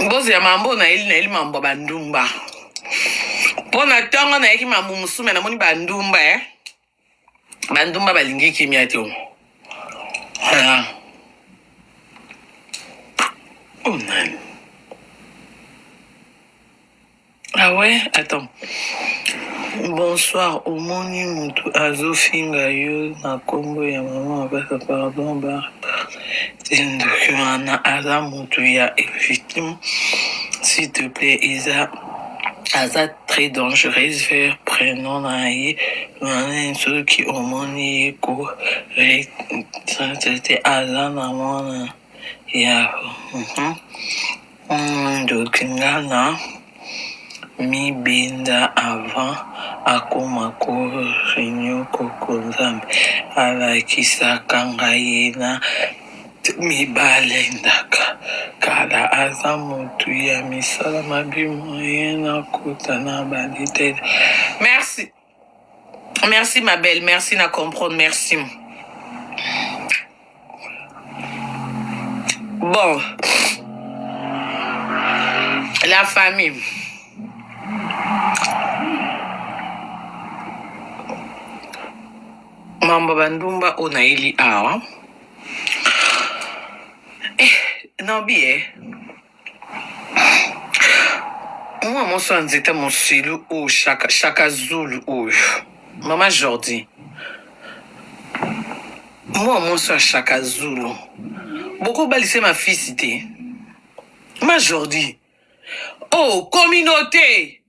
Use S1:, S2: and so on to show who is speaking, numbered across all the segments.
S1: Bozela mambo nayeli nayeli mambo ya bandumba mpo na ntongo nayeki mambo mosusu me namoni bandumba eh. Bandumba balingi kimia te. Ah. Oh nani? Ah ouais, attends. Bonsoir, omoni mutu azofinga yo na kombo ya mama mabasa pardon ba te ndoki wana aza mutu ya victime s'il te plaît eza aza très dangereuse vers prénom na ye wana soki omoni ye ko te aza na mwana ya Ndoki nga na mibenda avant akoma ko reunion koko nzambe alakisaka nga ye na mibale ndaka kala aza mutu ya misala mabe moyen nakota na ba detail merci merci ma belle merci na comprendre merci bon la famille mambo bandumba oyo nayeli awa eh, naobi eh. Mwa mwasi ya nzete mosilu oyo shaka, shaka zulu oyo mama Jordi mwa mwasi ya shaka zulu bokobalisa mafisi te ma Jordi oh communauté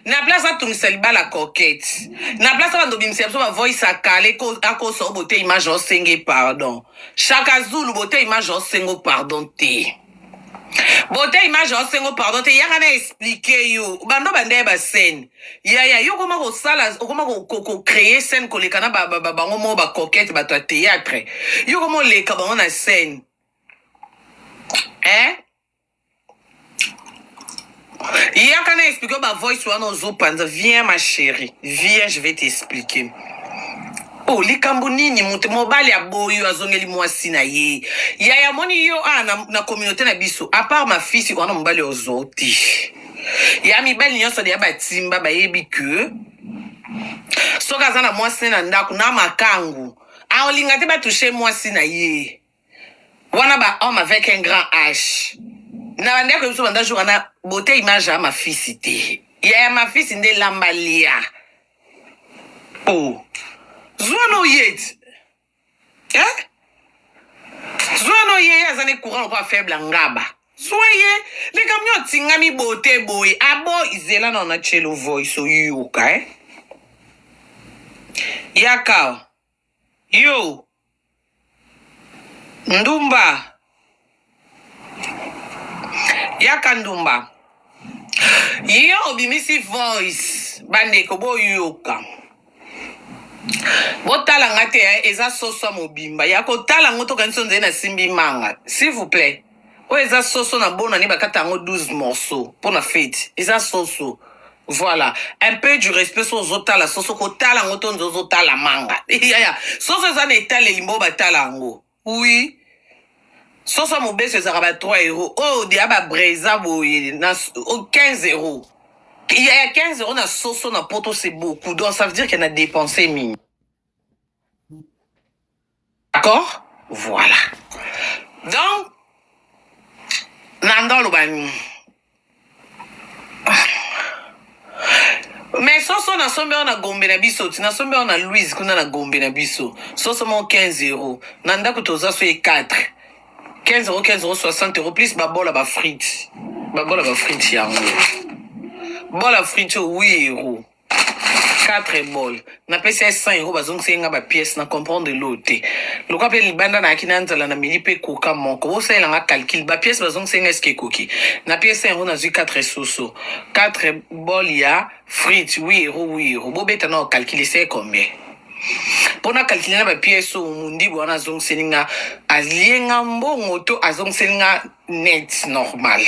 S1: na place atungisa libala coquette na place abanda obimisa biso bavoice ya kale akosa o bote image osenge pardon shaka zulu bote image osengo pardon te bote image osengo pardon te yaka na explike yo bando banda ye bascène yaya yo okoma kosala okoma kocreye scène koleka na bango moko bacoquette bato ya théâtre yo okoma oleka bango na scène eh? Yaka na expliquer ba voice wana ozo panza viens ma chérie viens je vais t'expliquer oh likambo nini moto mobali aboyi yo azongeli mwasi na ye yaya moni yo ah, na, na communauté na biso à part ma fils wana mobali ozo te ya mibali nyonso deya batimba bayebi ke soki aza na mwasi ne na ndako na makangu aolinga te batushe mwasi na ye wana ba homme avec un grand H na bandeko biso banda jour wana beauté image ya mafisi te ya ya mafisi nde lamba lia oh zwa no ye eh zwa no ye ye aza ne courant lokola faible ngaba zwa ye likambo nyo otingami beauté boye abo zela na na chelo voice oyoka eh yaka yo Ndumba. Yaka ndumba. Yo obimisi voice bandeko boyoka. Botala nga te eh, eza soso mobimba ya kotala ngo tokanisi onzeli na simbi manga s'il vous plaît. Oyo eza soso na bonane bakata yango 12 morceaux mpo na fete eza soso voilà un peu du respect so ozotala soso kotala yango to nze ozotala manga yaya soso eza na etaleli mbo batala yango oui soso ya mobeso ezalaka ba 3 euro oyo deya babreza boye na 15 euro yaya 15 euro na soso na poto c'est beaucoup donc ça veut dire que na dépense mingi D'accord Voilà. Donc, nanga oloba nini mais soso nasombi yango na gombe na biso ti nasombi yango na louise kuna na gombe na biso soso moko 15 euro na ndako toza so ye 4 15 euro 15 euro 60 euro plus babola bafrite babola bafrite yango bola frite oyo 8 euro 4 bol napesi ye 100 euro bazongisi ye nga bapièce na comprendre elo te lokola mpe libanda nayaki na nzala na meli mpe koka moko bosalela nga calcul bapièce bazongisi ye nga eske ekoki na pièce 100 euro nazwi 4 soso 4 bol ya frite 8 euro 8 euro bobeta na calcul ese combien mpo na calcule na bapièce oyo mondibu wana azongiseli nga alie nga mbongo to azongiseli nga net normal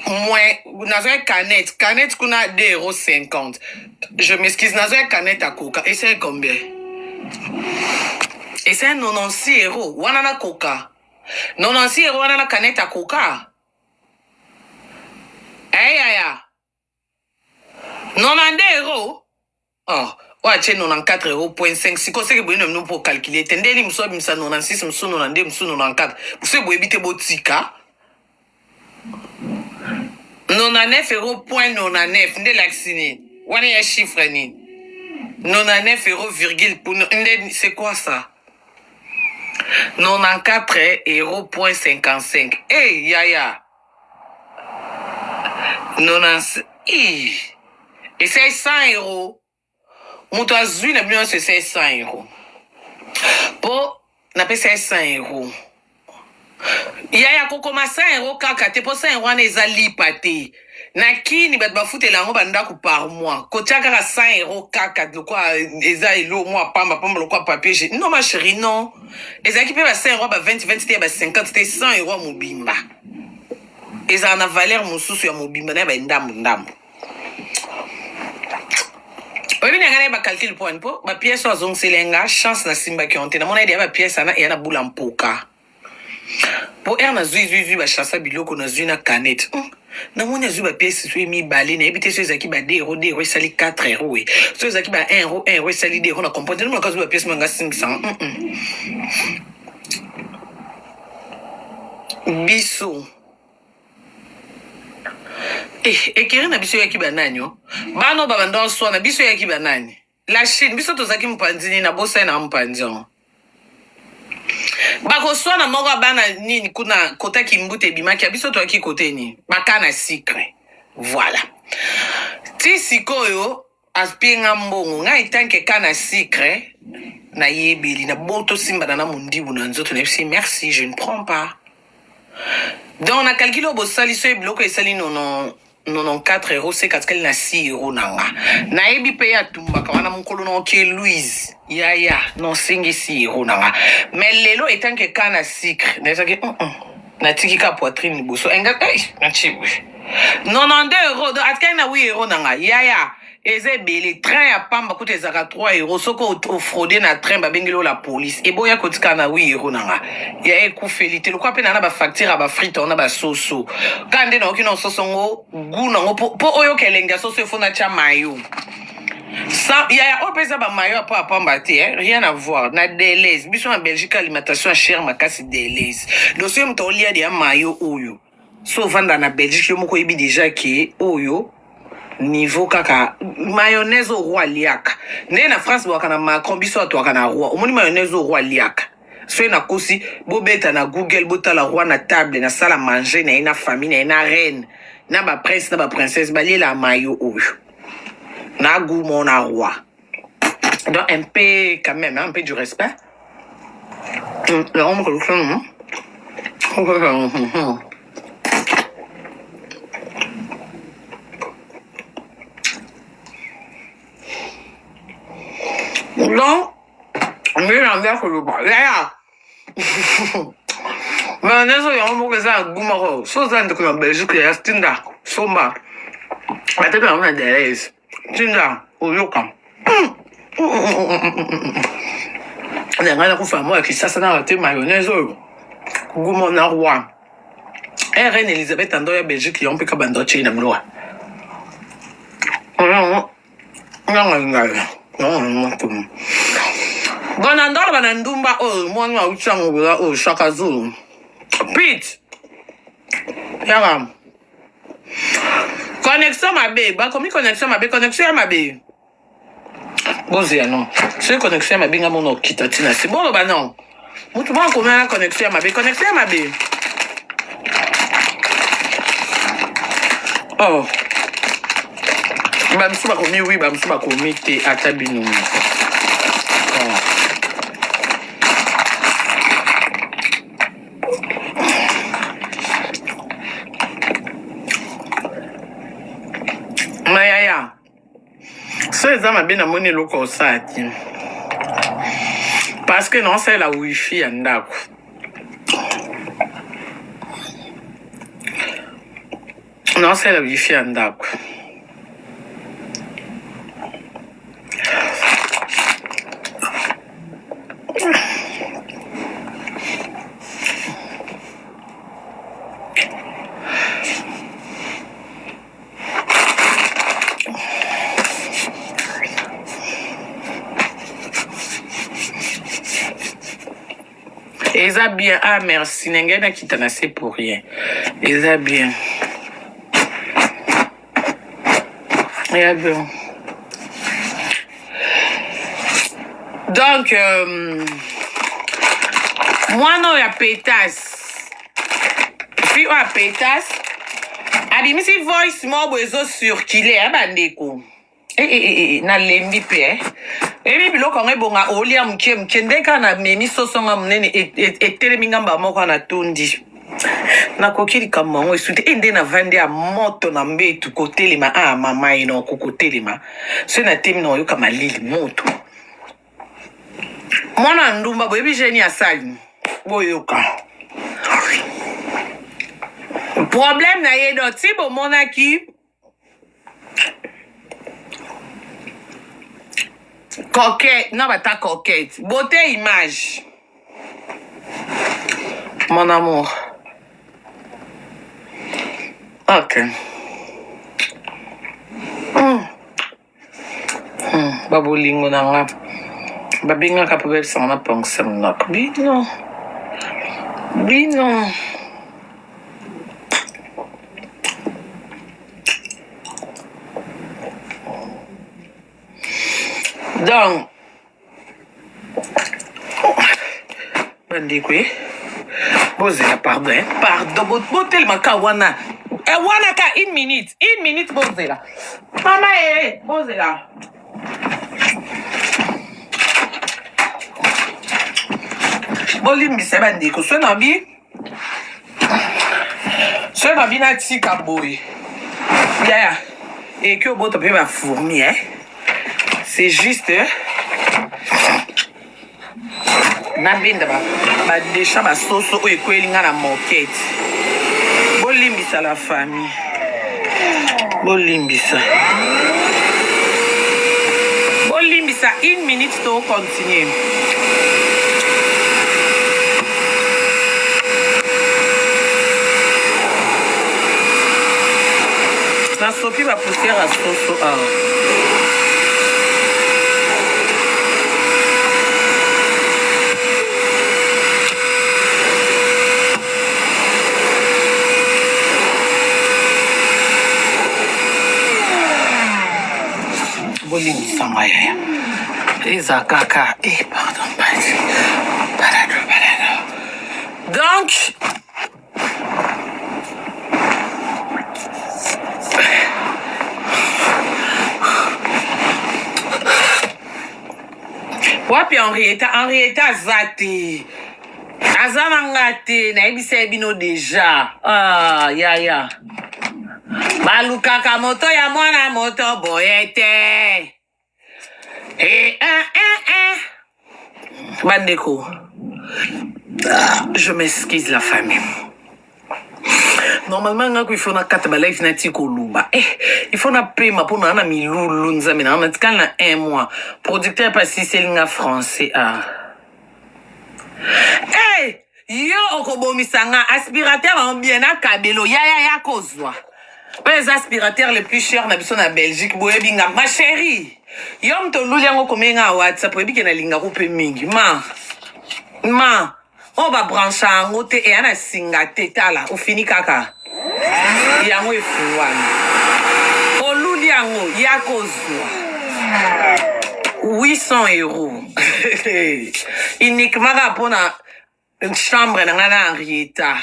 S1: moins nazwaki canette canette kuna 2 euro 50 je m'excuse nazwaki canette ya coca esali combien esali 96 euro wana na coca 96 euro wana na canette ya coca. Eh yaya 92 euro oh oyo atie 94 euro point 5 sikoyo seke boye na bino mpo calcule te ndeni mosusu abimisa 96 mosusu 92 mosusu 94 mosusu boyebi te botika 99 euro point 99 nde elakisi nini wana ya chiffre nini 99 euro virgule nde c'est quoi ça 94 euro point 55 hey, yaya 96 esali 100 euro moto azwi na bino nyonso esali 100 euro mpo napesa ye 100 euro yaya kokoma 100 euro kaka te mpo 100 euro wana eza lipa te na kini bato bafutela yango bandako par mois kotia kaka 100 euro kaka lokwa eza elo mwa pamba pamba lokwa papier g non ma chérie non ezalaki mpe ba 100 euro ba 20 20 te ya ba 50 te 100 euro ya mobimba ezala na valeur mosusu ya mobimba na ya bandambu ndambu oyebi na ngai naye bacalcule mpo wani mpo bapièce oyo azongiseli nga chance nasimbaki yango te namona ye deya bapièce ana eya na bula mpoka mpo ere nazwi zwi zwi bachasa biloko nazwi na canette namoni azwi bapièce soki mibale nayebi te so ezalaki ba 2 euro 2 euro esali 4 euro e so ezalaki ba 1 euro 1 euro esali 2 euro na comprendre namonaka azwi bapièce manga asimbisanga biso Eh, ekeri na biso eyaki banani o bana oyo babanda oswana biso eyaki banani la chine biso tozalaki mopanzi nini nabosani na mopanzi yango bakoswana moko ya bana nini kuna kota kimbuta ebimaki ya biso toyaki kote nini bakana sikre voilà ti sikoyo Aspie nga mbongo nga etant que kana sucre nayebeli na boto simbana na mondibu na nzoto nayebisi merci je ne prends pas donc na calcul oyo bosali soki biloko esali nono 94 euro seka atikali na 6 euro na nga nayebi mpe ye atumbaka wana mokolo na oke louise yaya nosengi 6 euro na nga mais lelo etant que kana sucre nayebisaki mm -mm. natiki ka poitrine liboso enga natie 92 euro donc atikali na 8 euro na ngai yaya eza ebele train ya pamba kutu ezalaka 3 euro soki ofraude na train babengeli yo la police eboya kotikala na 8 euro na nga ya ekufeli te lokola mpe na na bafacture ya bafrite wana basoso kaka nde nayoki na soso ngo gu nango mpo oyoka elengi ya soso efo natya mayo yaya oyo mpe eza bamayo ya po ya pamba te eh? rien à voir na delaise biso na belgique alimentation ya chere makasi delaise donc soki moto olia deya mayo oyo so ovanda na belgique yo moko oyebi deja ke oyo niveau kaka mayonnaise oyo roi aliaka ndenge na france bwaka na macron biso atwaka na roi omoni mayonnaise oyo roi aliaka soki nakosi bobeta na google botala roi na table na sala manger na ye na famille na ye na reine na baprince na baprincesse baliela mayo oyo na goût mon na roi donc un peu quand même hein, un peu du respect Donc, nde na koloba yaya mayonnaise oyo yango moko eza na goût moko so oza ndeko na belgique ya tinda somba bateka yango na delese tinda oyoka na ngai nakufa mwa ya kisasa na te mayonnaise oyo goût moko na roi Eh, reine Elisabeth ando ya Belgique yango mpe kabanda otyei na biloko bona ndoloba na ndumba oyo mwana auti yango bola oyo shaka zulu pete yaka connexion mabe bakomi connexion mabe connexion ya mabe bozela non soki connexion ya mabe nga mona okita ntina se boloba non motu moko akomi na connexion ya mabe connexion ya mabe oh bamosusu bakomi wi bamosusu bakomi te ata bino moko oh. mayaya so eza mabe namoni eloko osala te parce que naosalela wifi ya ndako naosalela wifi ya ndako Eza bien. Ah merci. Nengei nakita na se pour rien. Eza bien. Eza bien. Donc euh, mwana oyo ya petas fille oyo ya petas abimisi voice moko boye ezocircule ya bandeko Eh, eh, eh, eh, nalembi mpe eh. eyebi biloko yango ebonga olia moke moke nde kaka namemi soso nga monene etelemi nga mbala moko natondi nakoki likambo yango esu te e nde navandi ya moto na mbetu kotelema a ah, mama ye noko kotelema soki natemi na oyoka malili moto mwana ndumba boyebi genie asali boyoka problème na ye do ti bomonaki Coquette, non bata coquette. Beauté image. Mon amour. Ok. Mm. Mm. Babolingo na nga. Babengaka mpo bayebisanga na pongisa monoko. Bino. Bino. Donc, bandeko e bozela pardon eh? pardon botelema ka wana eh, wana ka une minute une minute bozela mama e eh, bozela bolimbisa bandeko so na bi soki na bino atika boye yaya eki obota mpe bafourmi eh? c'est juste eh? nabenda badesha basoso oyo ekweli nga na mokete bolimbisa la famille bolimbisa bolimbisa une minute to continue nasopi ba poussière ya soso awa bolimbisa ngai yaya eza kaka e eh, pardon pardon pardon donc wapi henrietta henrietta aza te aza na nga te nayebisa ye bino deja ah, yaya balukaka moto ya mwana moto boye te e, eh, eh, eh. bandeko ah, je m'excuse la famille normalement nga ko il faut nakata balive nati koloba eh, il faut napema mpo naa na milulu nzambe naa natikali na un mois producteur mpe asiseli nga français ah. Hey, yo okobomisa nga aspirateur en bien na kabelo yaya ya kozwa oyo eza aspirateur le plus cher na biso na belgique boyebi nga ma chérie yo moto oluli yango okomi nga whatsapp oyebi ke nalingako mpe mingi ma ma oyo babranche yango te eya na singa te tala ofini kaka yango efungwami oluli yango ya kozwa 800 euro uniquement kaka mpona chambre na ngai na henrietta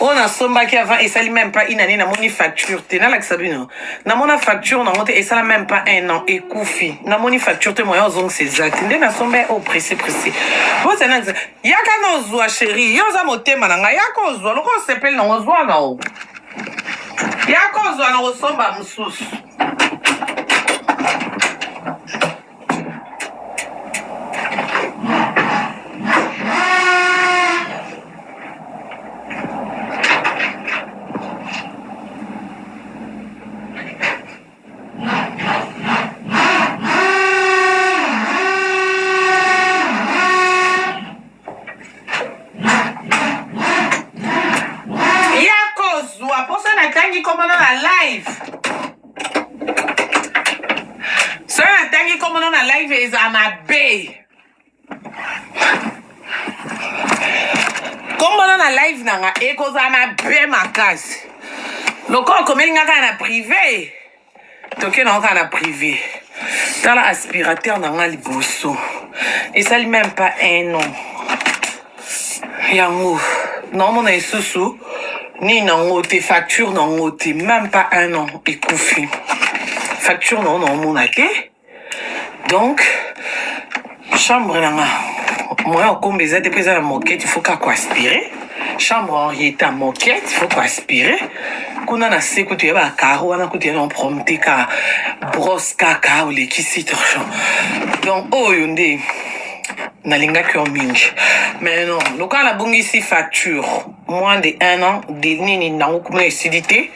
S1: oyo nasombaki avant esali même pas une année namoni facture te nalakisa bino namona facture nango te esala même pas un an ekufi namoni facture te moyen ozongisa eza te nde nasomba oyo presse presse bozana yaka na ozwa sheri yo oza motema na ngai yaka ozwa lokola osepeli nango ozwa na o yaka ozwa na kosomba mosusu ya kozwa mposa natangi komona na live soki natangi komona na live eza mabe. Kombona na live na nga ekozala mabe makasi. Lokola okomeli nga kaka na privé, toke na kaka na privé. Tala aspirateur na nga liboso. Esali même pas un an. Yango naomona lisusu nini nango te, facture nango te, même pas un an ekufi. Facture nango naomona te. Donc chambre na nga moyen okomba eza te mpo eza na moquette, il faut kaka koaspire. Chambre Henrietta, moquette, il faut koaspire. Kuna na se kutu ya bakaro wana kutu ya na problème te, ka brosse kaka olekisi torchon. Donc oyo nde nalingaki yo mingi, mais non, lokola nabongisi facture moins de un an de nini nango kuna esili te.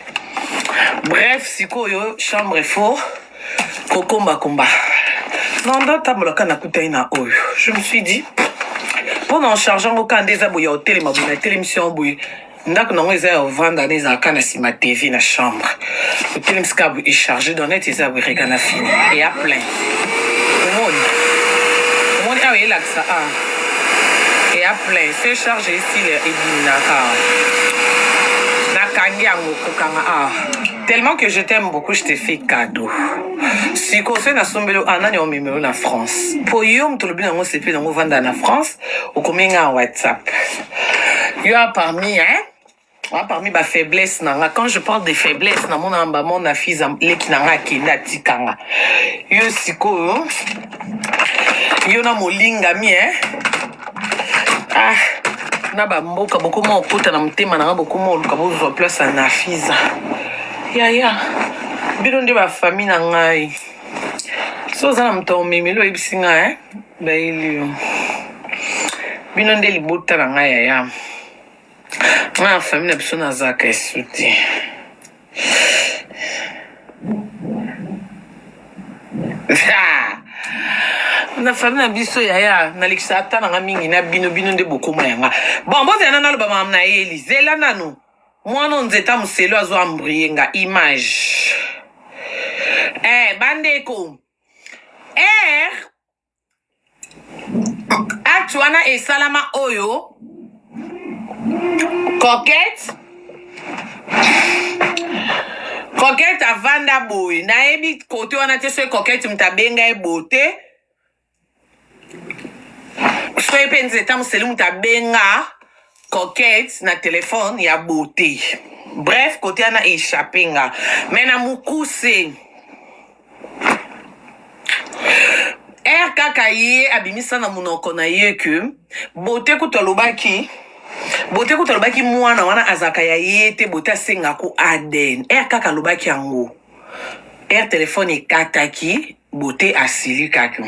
S1: Bref, sikoyo chambre faut kokombakomba. Non, ndatambolaka, nakutani na oyo, je me suis dit mpo na encharge yango kaka nde eza boye ya otelema boye, natelemisi yango boye. Ndako nango eza ya ovanda na ezalaka na nsima TV na chambre, otelemisi kaka boye, echarge dans net, eza boye rega na fini eya plein. Omoni, omoni awa elakisa a eya plein, se charge esile, ebiminaka. Nakangi yango kokanga awa. Tellement que je t'aime beaucoup, je te fais cadeau. Sikoyo soki nasombeli yo, nani omemelo na France mpo yo moto olobi nango sepe nango ovanda na France, okomi nga WhatsApp. Yo a parmi, hein, wa parmi ba faiblesse na nga. Quand je parle de faiblesse, namona bamona fils leki na nga akende atikanga yo. Sikoyo yo na molingami, hein? Ah, na bamboka bokoma okota na motema na nga, bokoma oluka bozwa place ya Nafiza. Yaya, bino nde bafamille na ngai. So oza na moto ya omemeli, oyebisi ngai, eh? Bayeli yo. Bino nde libota na ngai, yaya. Ngai na famille na biso nazalaka esu te. Na famille na biso, yaya, nalekisa ata nanga mingi na bino. Bino nde bokoma yanga. Bon, bozela nano, aloba makambo na yeli. Zela nano, mwana nzeta moselo azo embrouille nga image. Eh, bandeko, r acte wana esalama oyo Coquette, Coquette avanda boye, nayebi kote wana te. Soki Coquette moto abenga ye bote, soki mpe nzeta moseli moto abenga Coquette na telefone ya bote. Bref, kote wana échappe nga, mais na mokuse r kaka ye abimisa na monoko na ye ke bote kutu alobaki, bote kutu alobaki mwana wana azalaka ya ye te, bote asengako ADN. R kaka alobaki yango, r telefone ekataki, bote asilikaki.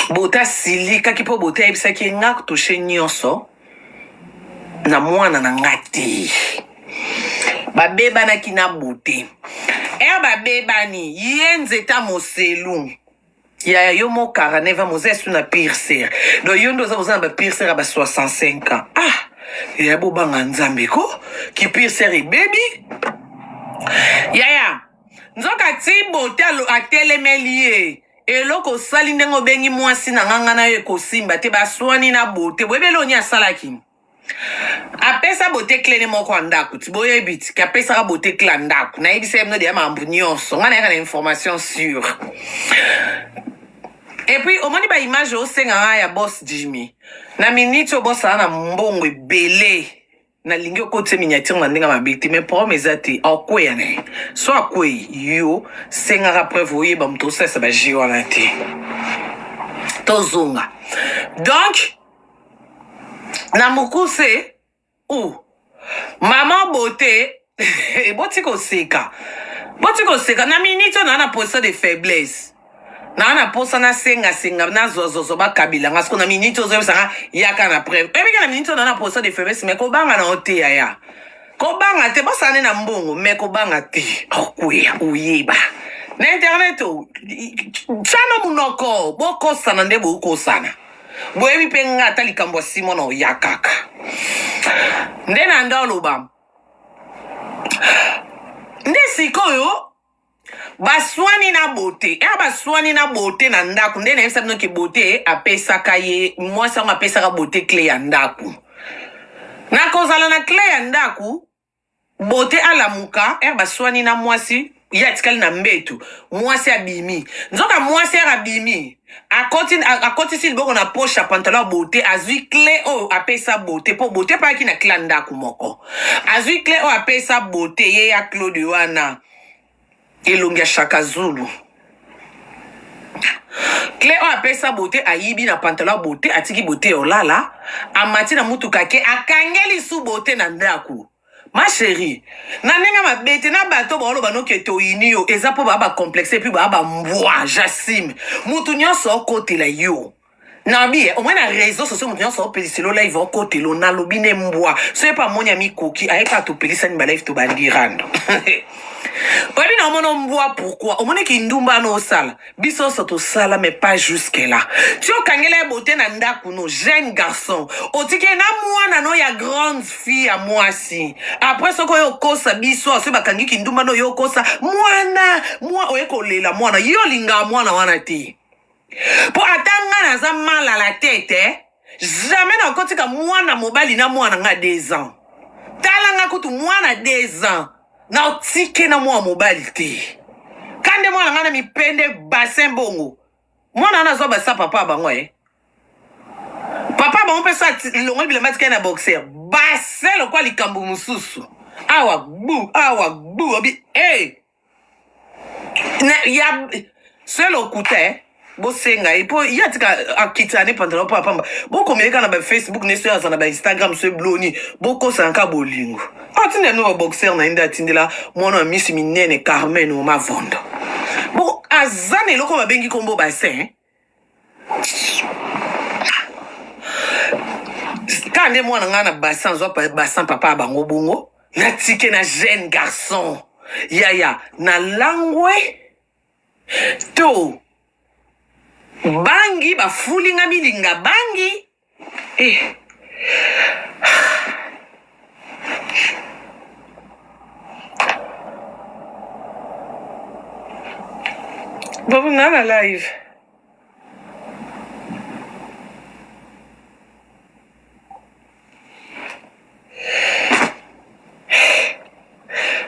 S1: Bote asilikaki mpo bote ayebisaki ye nga touche nyonso na mwana na nga te. Babebanaki na bote. Ere babebani, ye nzeta moselu yaya yo mo 49 ans moza esu na pire sere. Donc yo nde oza boza na bapire sere ya ba 65 ans. Ah yaya, bobanga Nzambe ko ki pire sere ebebi. Yaya, nzoka ti bote atelemeli ye, eloko osali ndenge obengi mwasi na nga, nga na yo ekosimba te. Baswani na bote. Boyebi eloni asalaki? Apesa bote clé ne moko ya ndako. Ti boyebi ti ke apesaka bote clé ya ndako. Nayebisa ye bino deya makambo nyonso, ngai nayaka na information sûre. Et puis omoni baimage osenga nga ya boss Jimmy na minute oyo bosala na mbongo ebele. Nalingi okotisa miniature na ndenge mabe te, mais problème eza te, akweya na ye. So akwei, yo sengaka preuve, oyeba moto osalisa baje wana te. Tozonga donc na mokuse u mama bote. Boti koseka, boti koseka. Na minute oyo naa na position de faiblesse, naa na posa nasengasenga, nazwazwazwa bakabila nga. Siko na minute ozoyebisanga yaka na preuve, oyebika na minute oyo naa na position de faiblesse. Mais kobanga na yo te, yaya, kobanga te. Bosala nde na mbongo, mais kobanga te, okweya oyeba na internet o tiano monoko. Bokosana nde bokosana, boyebi mpe nga ata likambo ya Simona oya kaka nde na nde oloba nde sikoyo. Baswani na Beaute. Ea baswani na Beaute na ndako. Nde nayebisa bino ke Beaute apesaka ye, mwasi yango apesaka Beaute cle ya ndako. Nakozala na cle ya ndako, Beaute alamuka, ere baswani na mwasi, ye atikali na mbetu, mwasi abimi. Nzoka mwasi ere abimi, akoti akotisi liboko na poche ya pantalon ya Beaute, azwi cle oyo apesa Beaute, po Beaute pe ayaki na cle ya ndako moko. Azwi cle oyo apesa Beaute, ye ya Claude wana. Elongi ya Shaka Zulu. Cle oyo apesa Beaute ayibi na pantalon ya Beaute, atiki Beaute olala, amati na mutuka ke akangeli su Beaute na ndaku. Ma cherie, na ndenge mabe te na bato baoloba no ke toyini yo eza po ba ba complexe puis ba ba mbwa j'assume. Mutu nyonso okotela yo. Nabi eh, omoni na réseau sociaux moto nyonso aopeliselo live okotelo nalobi ne mbwa soki mpe amoni amikoki aye kaka topelisani balive tobandi rando oyebi na omona mbwa pourquoi omoni kindumba wana osala biso nyonso tosala mais pas jusque là ti okangela ye bote na ndako no jeune garçon otiki ye na mwana no ya grande fille ya mwasi après soki oye okosa biso soki bakangi kindumba no oye okosa mwana mwa oye kolela mwana yo olingaka mwana wana te Po ata nga naza mal à la tete eh, jamais nakotika mwana mobali na mwana nga 2 ans. Tala nga kutu mwana 2 ans na otike na mwana mobali te. Kande mwana nga na mipende bassin bongo. Mwana wana azwa basa papa bango eh. Papa bango mpe so longoli bilamba atikali na boxer. Bassin lokwa likambo mosusu. Awa gbu, awa gbu obi eh. Hey! Na, ya se lokuta eh? bosenga ye mpo ye atika akitisa ne pantalon mpo apamba bokomele kaka na bafacebook ne soki aza na bainstagram so ebloni bokosana kaka bolingo atindela no baboxer na ye nde atindela mwana ya misi minene carmen o mavondo bo aza na eloko babengi nkombo bassin eh? kaka nde mwana ngai na bassin azwa bassin papa ya bango bongo natike na jeune garçon yaya na langwe to bangi bafuli nga milinga bangi eh. Babu nga na live.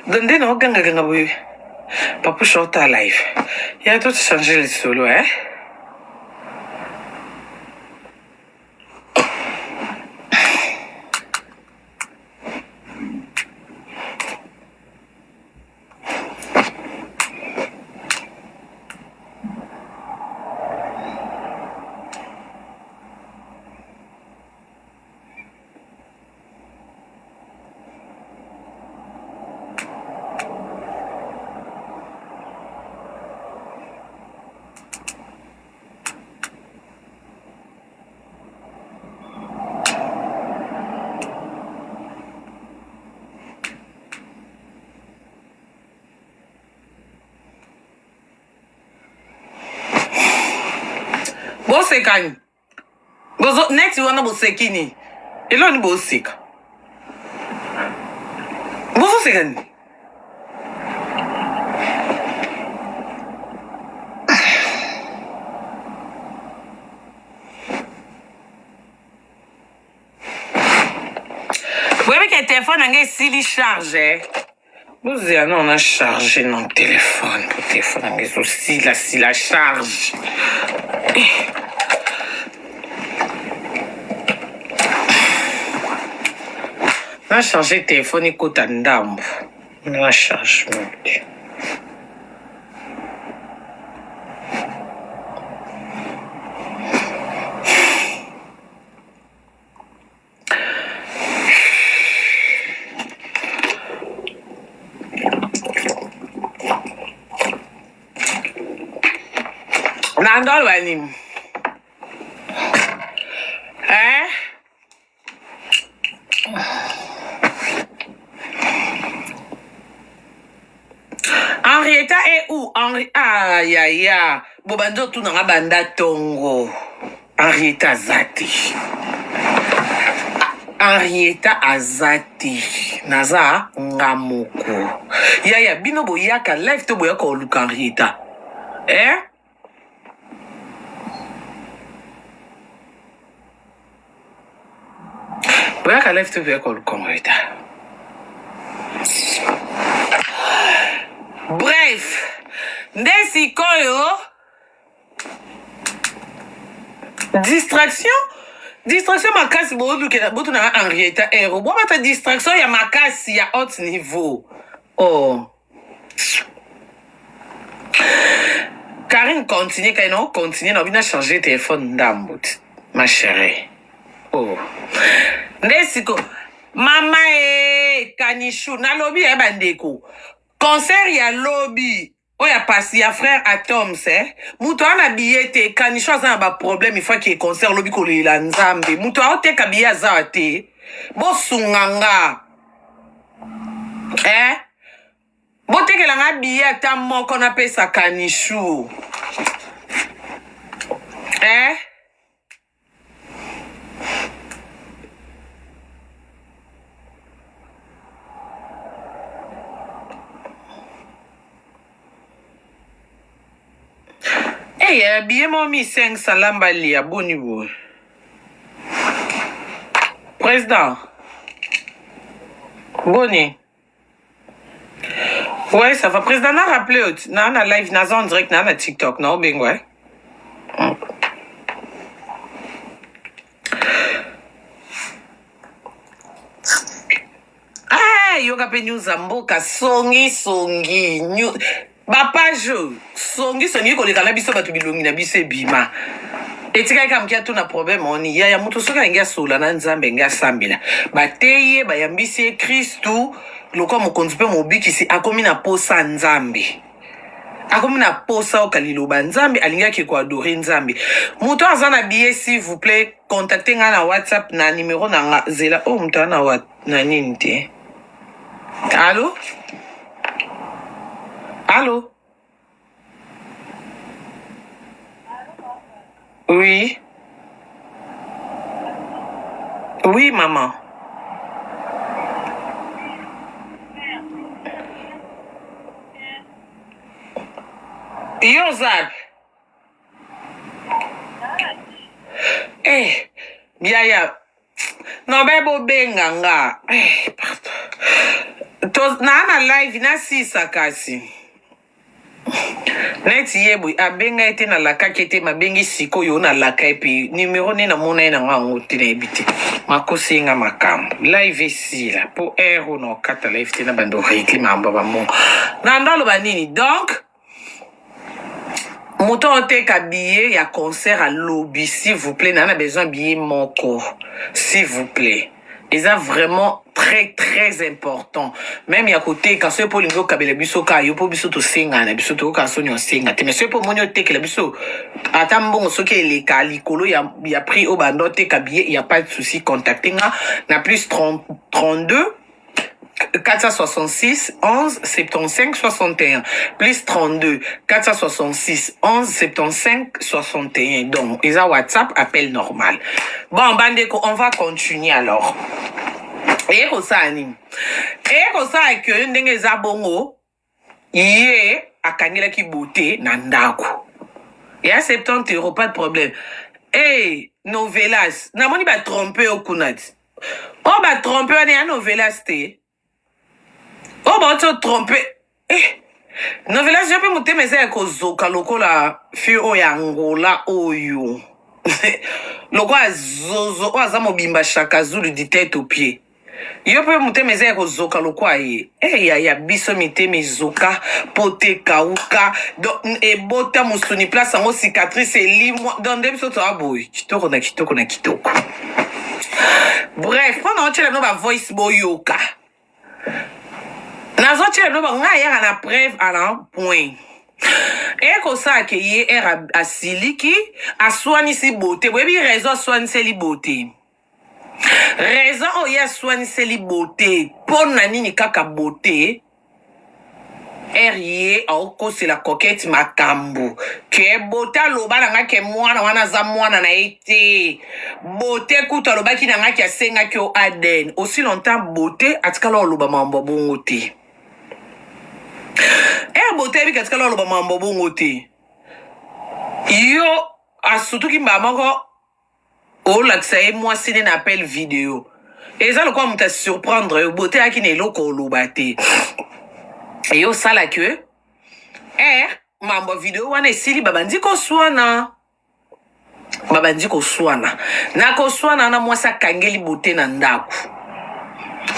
S1: Donc nde naogangaganga boye papusha ota live ya to changer lisolo eh? Bosekani. Bozo neti wana boseki nini? Eloni boseka. Bozoseka nini? Boyebi ke telefone na ngai esili charge eh. Bozela nao na charge na telefone po telefone na ngai ezosila sila charge. Eh. Na charge telefone ekota ndambo. Na charge mote. Na ndoloba nini? Eh? Henrietta est où? Henri... Aïe, aïe, aïe. Bobandi otuna nga banda tongo. Henrietta aza te. Henrietta aza te naza nga moko yaya bino boyaka live to boyaka koluka Henrietta eh? Boyaka live to boyaka koluka Henrietta bref nde sikoyo Distraction distraction makasi bolukela botuna Henrietta Ero bobata distraction ya makasi ya haute niveau oh Karine continue kai na continue na bina changer téléphone ndambo ma chérie oh nde siko mama e kanishu nalobi ya bandeko concert ya lobi Oyo ya pasi ya frère Atoms eh. Mutu aza na billet te, Kanicho aza na ba problème, il faut qu'il concert lobi kolela Nzambe. Mutu aoteka billet aza te. Bosunga nga. Eh? Botekela nga billet ata moko napesa Kanichou. Eh? Hey, eh, billet moko 1500 lamba lia boni boye président boni ouais ça va président na rappelé yo na na live naza en direct na na tiktok na obengwa eh? Ah, yoka mpe news ya mboka songi songi new... bapage oyo songi songi koleka na biso bato bilongi na biso ebima etikali kaka moke atuna problème oni yaya moto soki alingi asola na nzambe alingi asambela bateyi ye bayambisi ye kristu lokola mokonzi mpe mobikisi akomi na posa nzambe akomi na posa oka liloba nzambe alingi ake koadore nzambe moto aza na billet s'il vous plaît contacte ngai na whatsapp na numero na nga zela oyo oh, moto aza na, na nini te allo allo oui oui maman yo oza eh yaya no be bobenga nga eh, pardon to naa na live nasisa kasi neti ye boye abenga ye te nalakaki ye te mabengi sikoyo nalaka ye mpe numero nde namona ye na nga yango te nayebi te makosi ye nga makambo live esila mpo heure oyo na okata live te na bando regle makambo ya bambongo na ndo aloba nini donc moto aoteka billet ya concert alobi s'il vous plaît naa na besoin billet moko s'il vous plaît eza vraiment très très important meme ya koteka soki mpo olingi okabela biso kaka yo mpo biso tosengana na biso toyoka soni osenga te mais soki mpo omoni otekela biso ata mbongo soki eleka likolo ya, ya prix oyo banda oteka billet ya pas de souci contacte nga na plus 30, 32 466 11 75 61 plus 32 466 11 75 61 donc eza whatsapp appel normal bon bandeko on va continuer alors eye kosala nini eye kosala ke ndenge eza bongo ye akangelaki beauté na ndako ya 70 euro pas de problème hey, novelas namoni batrompe yo kuna ti oyo batrompe wana ya novelas te oyo bauti otrompe eh, novelas yo mpe motema eza ya kozoka lokola fille oyo ya angola oyo lokola zozo oyo aza mobimba shaka zulu du tete au pied Yo pe motema eza ya kozoka lokwa ye eh yaya biso mitema ezoka pote ekauka donc ebota mosuni place yango cicatrice elimwa donc nde biso toza boye kitoko na kitoko na kitoko bref mpo na otyela bino ba voice boyoka nazotyela bino ba ngai ayaka na preuve ala point ekosala ke ye ere asiliki aswanisi bote boyebi raison aswaniseli bote Raison oyo ye aswaniseli beaute mpo na nini kaka beaute? Heure ye aokosela Coquette makambu que Beaute aloba na nga que mwana wana aza mwana na ye te. Beaute kutu alobaki na nga que asengaki yo ADN. Aussi longtemps Beaute atikala oloba mambo ya bongo te. Heure Beaute ayebi que atikala oloba mambo ya bongo te. Yo asutuki mbala moko olakisa ye mwasi ne na appel video eza lokola moto asurprendre yo bote ayaki na eloko oloba te eye osala ke eh, mambo ya video wana esili babandi koswana babandi koswana na koswana wana mwasi akangeli bote na ndako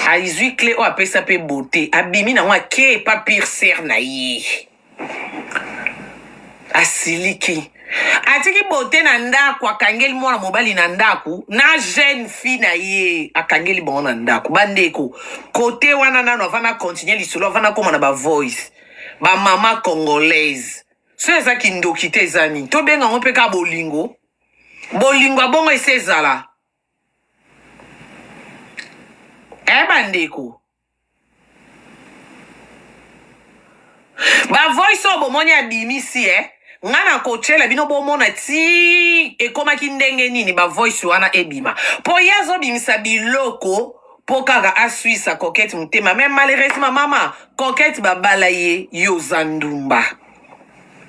S1: azwi cle oyo apesa mpe bote abimi nango ake epa pire sere na ye Asiliki. Atiki beaute na ndako akangeli mwana mobali na ndako na jeune fille na ye akangeli bango na ndako. Bandeko kote wana nano avant na continuer lisolo avant nakoma na ba voice ba mama congolaise so eza kindoki te eza nini tobenga yango mpe ka bolingo bolingo ya bongo esi ezala eh bandeko Ba voice oyo bomoni abimisi eh nga na kotiela bino bomona ti ekomaki ndenge nini ba voice wana ebima po ye azobimisa biloko po kaka aswisa coquette motema mais malheureusement mama coquette babala ye yo oza ndumba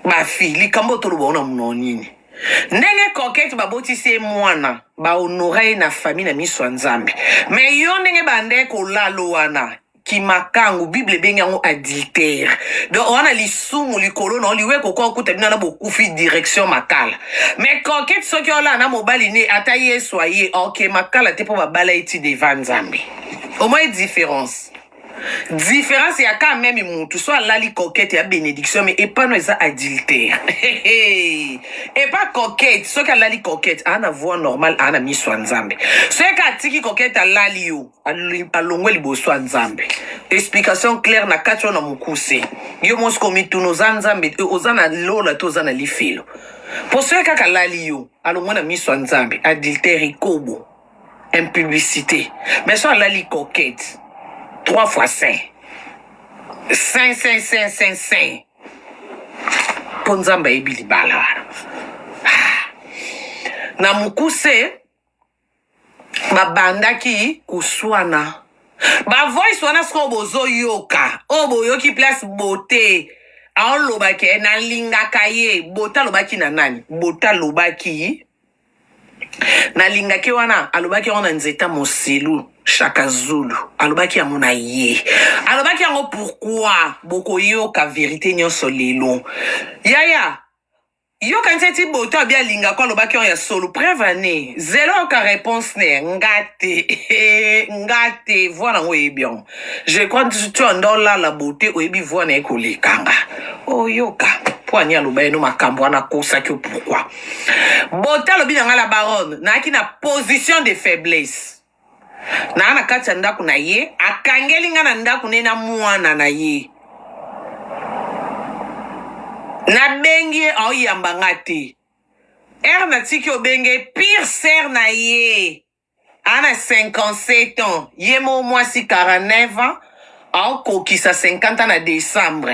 S1: ba fille likambo toloba ona monoko nini ndenge coquette babotisi ye mwana ba honora ye na famille na miso ya nzambe mais yo ndenge bande kolalo wana kimakangu bible ebengi yango adultère donc wana lisumu likolo na liwa ekoki okuta bino na bokufi direction makala mais coquette soki olala na mobali ne ata yesu aye ok makala te mpo babala ye ti devant nzambe omoi différence Difference ya ka meme mutu so alali coquette ya benediction mais epano eza adultère epa coquette soki alali coquette aa na voix normale aa na miso ya nzambe soki atiki coquette alali yo alongwe liboso ya nzambe explication claire na kati oyo na mokuse yo mosi komituna oza nzambe oza na lola to oza na lifelo mpo soki kaka alali yo alongwe na miso ya nzambe adultère ekobo impublicité mais so alali coquette 3 fois 5 5 5 5 5 5 mpo nzambe ayebi libala wana ah. na mokuse babandaki koswana bavoice wana sikoyo bozoyoka oyo boyoki place bote aoloba ke nalingaka ye bote alobaki na nani bote alobaki Nalingaki wana alobaki yango na nzeta moselu shaka zulu alobaki yango na ye alobaki yango pourquoi bokoyoka verite nyonso lelo yaya yoka nzeti boto abi alingako alobaki yango ya solo preuve ane zela oyoka réponse ne nga te nga te voi nango oyebi yango je crois tu anda olala bote oyebi voi na ye kolekanga oyoka mpo ani aloba ye no makambo wana akosaki yo pourquoi Beauté alobi na nga la baronne nayaki na position de faiblesse naa na kati ya ndako na ye akangeli nga na ndako ne na mwana na ye nabengi ye aoyamba nga te ere natiki obenge pire sere na ye Aza na 57 ans, ye moko mwasi 49 ans, aokokisa 50 ans na decembre.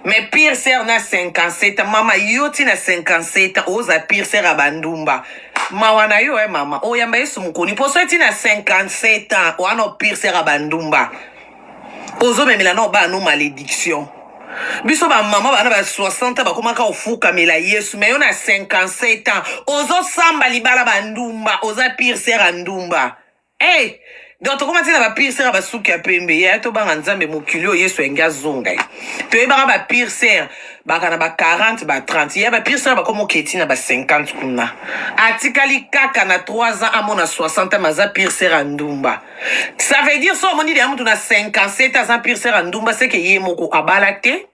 S1: Mais pire sœur na 57 ans, mama yo ti na 57 ans oza pire sœur ya bandumba. Mawa na yo eh mama, oyamba Yesu mokoni po soki ti na 57 ans wana pire sœur ya bandumba. Ozomemela na bana no malédiction. Biso ba mama bana ba 60 ans bakomaka kofukamela Yesu, mais yo na 57 ans ozosamba libala ba ndumba, oza pire sœur ya ndumba. Hey, donc tokoma ti na ba pire sœur ya basuki ya pembe, yaya tobanga Nzambe mokili oyo Yesu alingi azonga ye. Toyebaka ba pire sœur baka na ba 40 ba 30, ya ba pire sœur bakoma oketi na ba 50 kuna. Atikali kaka na 3 ans amona 60 ans aza pire sœur ya ndumba. Ça veut dire so omoni deya mutu na 57 aza pire sœur ya ndumba seke ye moko abala te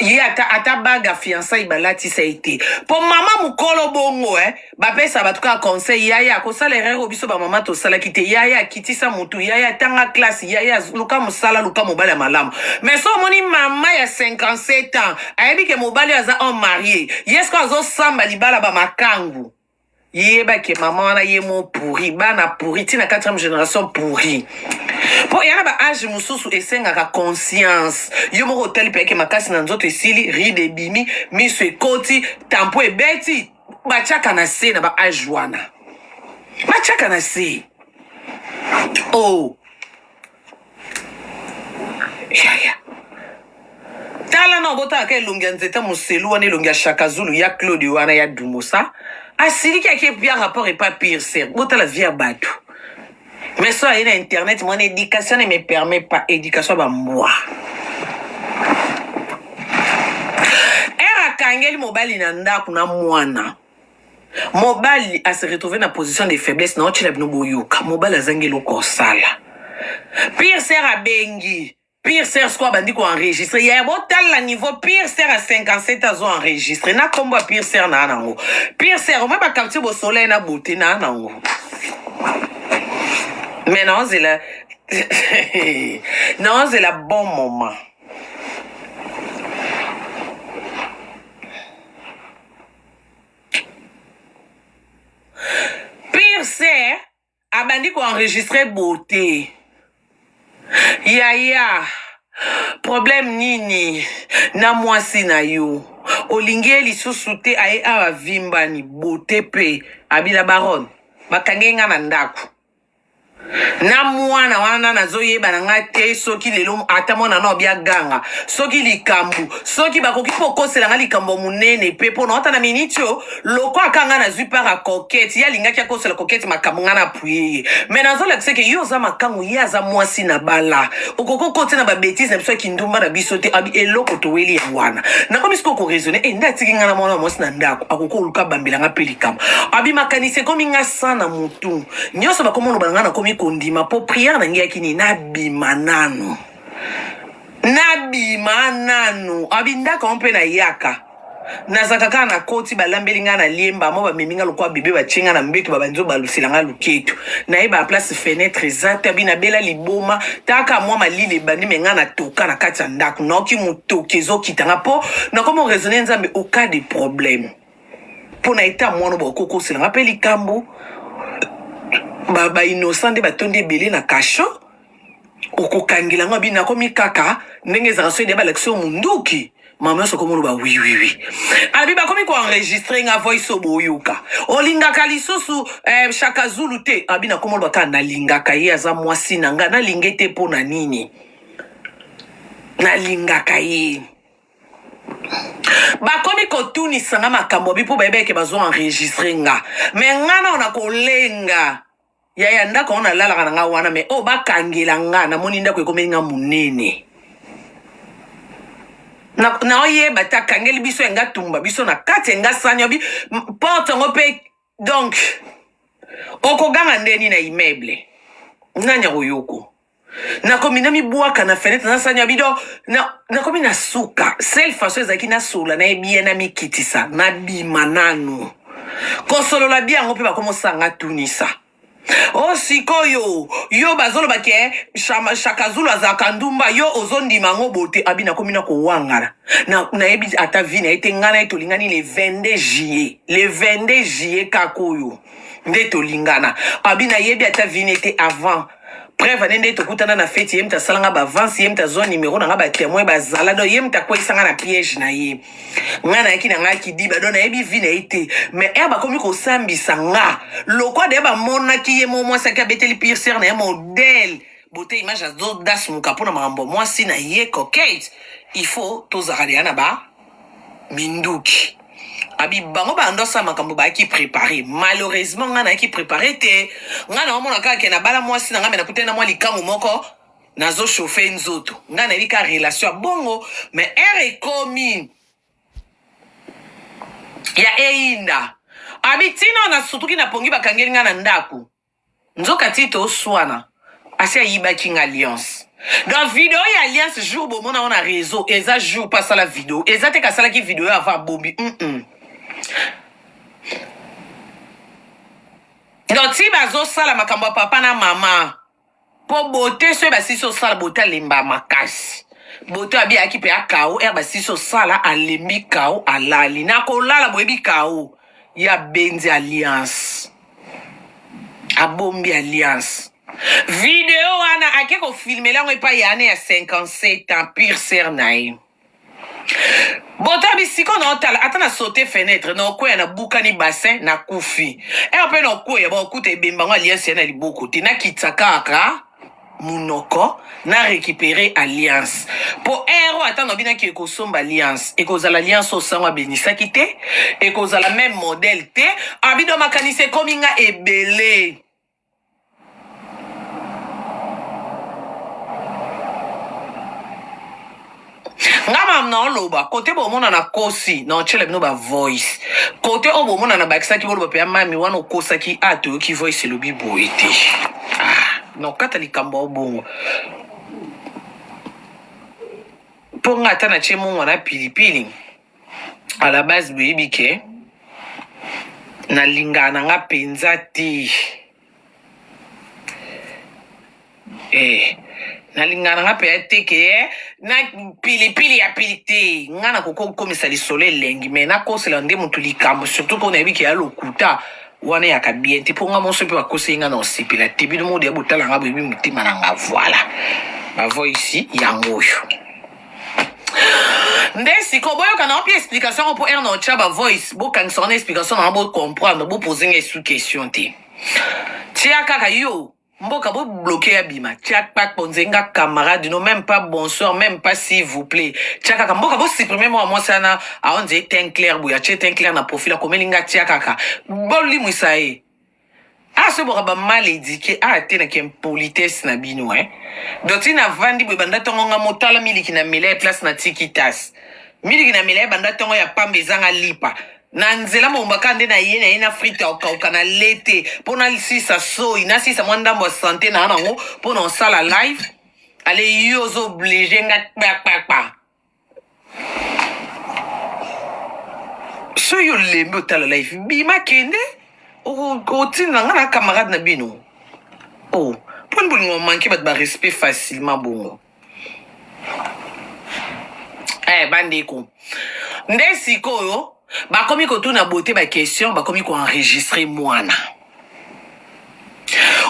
S1: ye ata, ata bague ya fiançailles balatisa ye te mpo mama mokolo bongo eh, bapesa bato kaka conseil yaya kosala erreur oyo biso bamama tosalaki te yaya kitisa motu yaya tanga classe yaya luka mosala luka mobali ya malamu mais so omoni mama ya 57 ans ayebi ke mobali oyo aza homme marie ye siko azosamba libala bamakangu Yeba ke maman wana ye mo pourri, bana pourri, ti na quatrième génération pourri. Mpo eya na ba age mosusu esengaka conscience. Yo moko otali mpe yake makasi na nzoto esili, ride ebimi, miso ekoti, tampo ebeti, batiaka na se na ba age wana. Batiaka na se. Oh. Yaya. Tala na obotalaka elongi ya nzete moselu wana elongi ya Shaka Zulu ya Claude wana ya Dumosa asiliki ake pia rapport epa pire sœur botala vie ya bato mais so aye na internet mon éducation ne me permet pas éducation ya bambwa ere akangeli mobali na ndako na mwana mobali a se retrouver na position de faiblesse na otyela bino boyoka mobali azangi eloko kosala pire sœur abengi Pire sœur sikoyo abandi ko enregistrer yaya botala niveau pire sœur ya 57 azo enregistrer na kombo ya pire sœur naa nango pire sœur omoi ba capture bosola ye na beauté naa nango mais naozela naozela bon moment pire sœur abandi ko enregistrer beauté yaya problème nini na mwasi na yo olingi ye lisusu te aye awa avimbani beauté mpe abila baronne bakangi nga na ndako na mwana wana nazoyeba na nga te soki lelo ata mwana na obia ganga soki likambo soki bakoki mpo okosela nga likambo ya monene mpe mpo na ota na miniti oyo Lokwa ka nga nazui part ya coquette ye alingaki akosela coquette makambo nga na appuye ye mais nazolakisa ke yo oza makangu ye aza mwasi na bala okoki okoti na ba betise na biso ya kindumba na biso te abi eloko toweli yango wana nakomi sikoyo ko raisonner e nde atiki nga na mwana mwasi na ndako akoki koluka abambela nga mpe likambo abi makanisi ekomi nga sa na motu nyonso bakomi oloba na nga nakomi kondima mpo priere na ngai yaki nini nabima nanu nabima nanu abi ndako yango mpe nayaka nazalaka kaka na koti balambeli ngai na liemba mo bamemi ngai lokola bebe batie ngai na mbeto babandi obalusela ngai luketu nayeba place fenetre eza te abi nabela liboma taka mwa malili ebandi me ngai natoka na kati ya ndako naoki motoki ezokita ngai mpo nakomi oraisonne nzambe au cas de problème mpo na eta mwana bakokosela ngai mpe likambo ba innocent nde batondi ebele na cachot okokangela ngo abi nakomi kaka ndenge ezalaka soki balakisi yo munduki mama nyonso okomi oloba wi wi wi abi bakomi koenregistre nga voice oyo boyoka olingaka lisusu eh, shaka zulu te abi nakomi oloba kaka nalingaka ye aza mwasi na nga nalinge te mpo na nini nalingaka ye bakomi kotunisa nga makambo abi mpo bayebeke bazo enregistre nga me nga nao nakolenga Yaya ndako yango nalalaka na nga wana mais oyo bakangela nga namoni ndako ekomeli nga munene naoyeba te akangeli biso enga tumba biso na kati enga sani obi porte yango mpe donc okoganga ndeni na immeuble nani akoyoko Nakomi na mibwaka na fenetre na sani ya bido na, nakomi na suka seule façon ezalaki nasolola na ye bien namikitisa nabima nanu kosolola bien yango mpe bakomi osanga tunisa o oh, sikoyo yo bazoloba ke Shaka Zulu azalaka ndumba yo ozondima yango bote abi nakomi na kowangana nayebi na ata vi na ye te ngai na ye tolingani le 22 juillet le 22 juillet kaka oyo nde tolingana abi nayebi ata vi ne te avant preuve ane nde tokutana na feti ye moto asala nga baavance ye moto azwa nimero na nga batemoin bazala donc ye moto akweyisa nga na piège na ye nga nayaki na nga kidiba donc nayebi vi na ye te mais ere bakomi kosambisa nga lokwa deya bamonaki ye mo mwasi aki abeteli pire sere na ye modele bote image azodasumuka mpo na makambo mwasi na ye coquette il faut tozalaka deya na ba minduki abi bango bando asala makambo bayaki prépare malheureusement ngai nayaki prépare te ngai naomona kaka ke nabala mwasi na ngai me nakutani na mwa likangu moko nazo chauffe nzoto ngai nayebi ka relation ya bongo mais heure ekomi ya eyinda abi ntina nasutuki na pongi bakangeli ngai na ndako Nzoka ti toswana asi ayibaki nga alliance. Donc video ya alliance jour bomona ngo na réseau eza jour pa asala video eza te kasalaki video avant abombi mm -mm. Donc ti bazosala makambo ya papa na mama po bote soki basilisi osala bote alemba makasi bote abi ayaki mpe akao ere basilisi osala alembi kao alali nakolala boyebi kao ya benzi alliance abombi alliance video wana. Ake kofilmela yango epai ya ane ya 57 ans pure sœur na ye. Botabi siko na otala ata na saute fenêtre na okweya na bukani bassin na kufi. Ero pe na okweya ba okuta ebemba ngo alliance ya na liboko te na kitsa kaka munoko na récupérer alliance. Po ero ata na bina ki ekosomba alliance ekozala alliance oyo sango abenisaki te ekozala même modèle te abido makanisi ekomi nga ebele. Nga mam na oloba kote bomona na kosi na otiela bino ba voice kote oyo bomona na bakisaki boloba mpe ya mami wana okosaki a toyoki voice elobi boye te ah, na okata likambo ya obongo mpo nga ata natie mongwa na pilipili à la base boyebi ke nalingaka na nga mpenza te eh, nalingaka na nga mpenza te ke eh, na pilipili ya pili te nga nakoki kokomisa lisolo elengi me nakosela nde motu likambo surtout mpo nayebi ke ya lokuta wana eyaka bien te mpo nga moso mpe bakoseli nga na osepela te bino moko deya botala nga boyebi motema na nga voilà bavoisi yango oyo nde sikoyo boyoka na mpe explication yango mpo ere na otya ba voice bokangisa wana explication na ngo bocomprendre bopose nga esu question te tia kaka yo mboka bobloke ya bima tia kpak bonzenga camarade no même pas bonsoir même pas s'il vous plaît tia kaka mboka bosupprime mwa mwasi wana aonze teint clair boye atie teint clair na profil akomeli nga tia kaka bolimwisa ye Ah soki boka ba mal eduque ah te na ki impolitesse na bino hein. Donc ti na vandi boye banda tongo nga motala miliki na mela ye place na tiki tasse. Miliki na mela ye banda tongo ya pamba ezanga lipa. Na nzela mobimba kaka nde na ye na ye na frite ya kokauka na lete mpo nasisa soyi nasisa mwa ndambo ya sante na nango mpo na osala live. Ale yo ozo oblige nga kpakpakpa. Soki olembi otala live bima kende otinda nga na camarade na bino oh mponi bolingo manke bato ba respect facilement bongo eh bandeko nde sikoyo bakomi kotuna bote ba question bakomi koenregistre mwana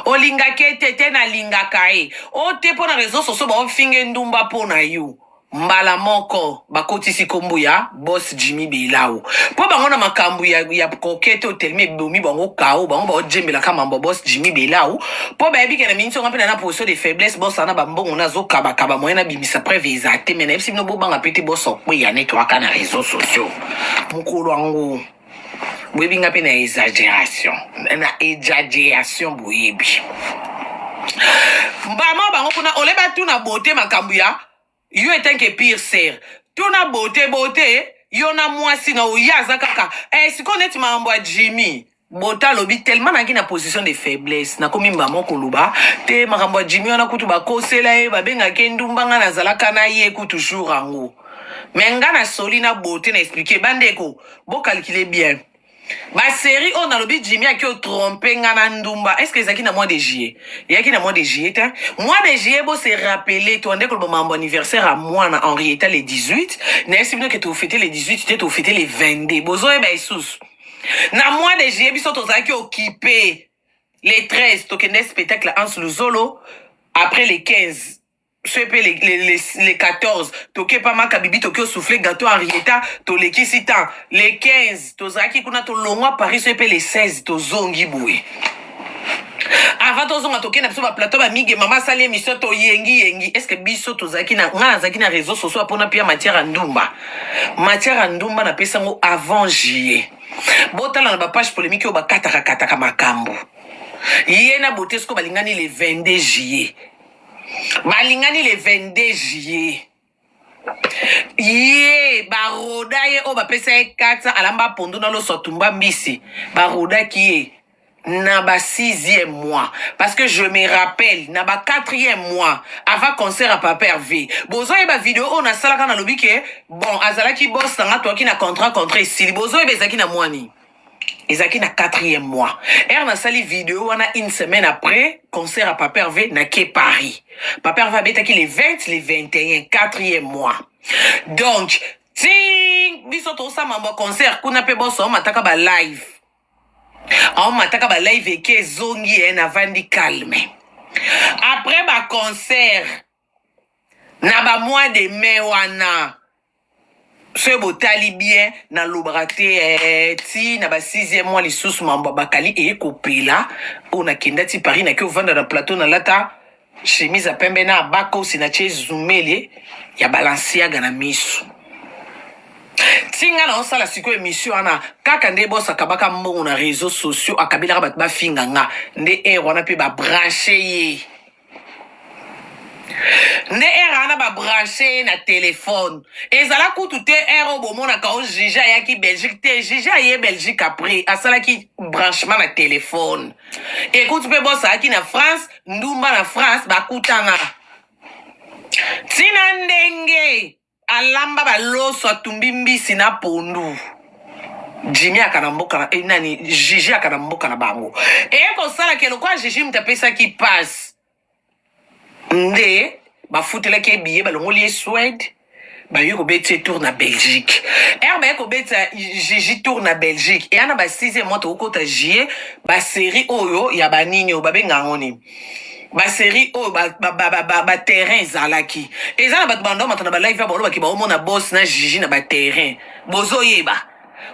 S1: olingaka ye te te nalingaka ye o te mpo na réseau sociaux baofinga ndumba mpo na yo Mbala moko bakotisi kombo ya boss Jimmy Belawu po bango na makambu ya, ya coquette oyo tellement ebomi bango kao bango baojembela ka mambo ya boss Jimmy Belawu po bayebi ke na miniti nga mpe na na position de faiblesse boss ana bambongo nazokabakaba moyen nabimisa preuve eza te me nayebisi bino bobanga mpe te boss okweya neti waka na réseaux sociaux mokolo yango boyebi nga mpe na exagération na exagération boyebi mbama bango kuna ole batuna bote makambo ya yo etant que pire sœur tuna beauté beauté yo na mwasi na oye aza kaka eh, sikoyo neti makambo ya jimmy bota alobi tellement nayaki na position de faiblesse nakomi mbama koloba te makambo ya jimmy wana kutu bakosela ye babengaki ye ndumba ngai nazalaka na ye kutu jour yango me ngai nasoli na beauté na explike bandeko bokalkile bien Ba serie oyo nalobi Jimmy aki o trompe nga na ndumba est ce que ezalaki na mois de juillet eyaki na mois de juillet te mois de juillet bo se rappeler to ande koloba mambo anniversaire ya mwana Henrietta le 18 nayebisi bino ke tofete le 18 te tofete le 22 bozoyeba lisusu na mois de juillet biso tozalaki occupé le 13 tokende spectacle Hans Luzolo après le 15 soki mpe le, le, le, le 14 toke pa maka bibi toke osouffle gâteau henrietta tolekisi temps le 15 tozalaki kuna tolongwa paris soki mpe le 16 tozongi boye avant tozonga tokende na biso baplateau bamige mama asali émission toyengi yengi est ce que biso tozalaki na ngai nazalaki na réseau sociaux mpona pia matière ya ndumba matière ya ndumba napesi yango avant juillet botala na bapage polémique oyo bakataka kataka makambo ye na bote siko balingani le 22 juillet balingani le 22 juillet ye baroda ye oyo bapesa ye 400 alamba pondu na loso atumba mbisi barodaki ye na ba sixième mois parce que je me rappelle na ba quatrième mois avant concert ya papa Hervé bozoyeba video oyo nasalaka nalobi ke bon azalaki boss na nga toyaki na contrat contrat esili bozoyeba ezalaki na mwani ezalaki na quatrième mois ere nasali video wana une semaine après concert ya papa Hervé nake Paris papa Hervé abetaki le 20 le 21 quatrième mois donc ti biso tosala mambo ya concert kuna mpe boso aomataka ba live aomataka ba live eke ezongi ye navandi calme. Après ba concert na ba mois de mai wana, soki botali bien, nalobaka te ti na ba 6e mois lisusu mambo ya bakali eye kopela. Oyo nakenda ti Paris, naki ovanda na plateau, nalata chemise ya pembe na abakosi, natie zumele ya Balenciaga na miso. Ti nga naosala sikoyo émission wana kaka nde boss akabaka mbongo na réseaux sociaux, akabelaka bato bafinga nga. Nde ere wana mpe babranche ye, nde ere wana babranche ye na telefone. Ezala kutu te ere oyo bomonaka o Juge ayaki Belgique te. Juge aye Belgique après asalaki branchement na telefone. Ekuti mpe boss ayaki na France, ndumba na France, bakutanga ntina ndenge alamba baloso, atumbi mbisi na pondu. Jimi aka na mboka na nani, Jiji aka na mboka na bango. Eye kosalaka eloko ya Jiji, moto apesaki passe nde bafutelaki ye billet, balongoli ye Swede, baye kobetisa ye tour na Belgique. Ere baye kobetisa Jiji tour na Belgique, eya na ba 6e mois, tokokota juillet, basérie oyo ya banini oyo babenga yango nini, basérie oyo baterrain ezalaki, eza na bato bandomata na balive ya balobaki baomona boss na Jiji na baterrain. Bozoyeba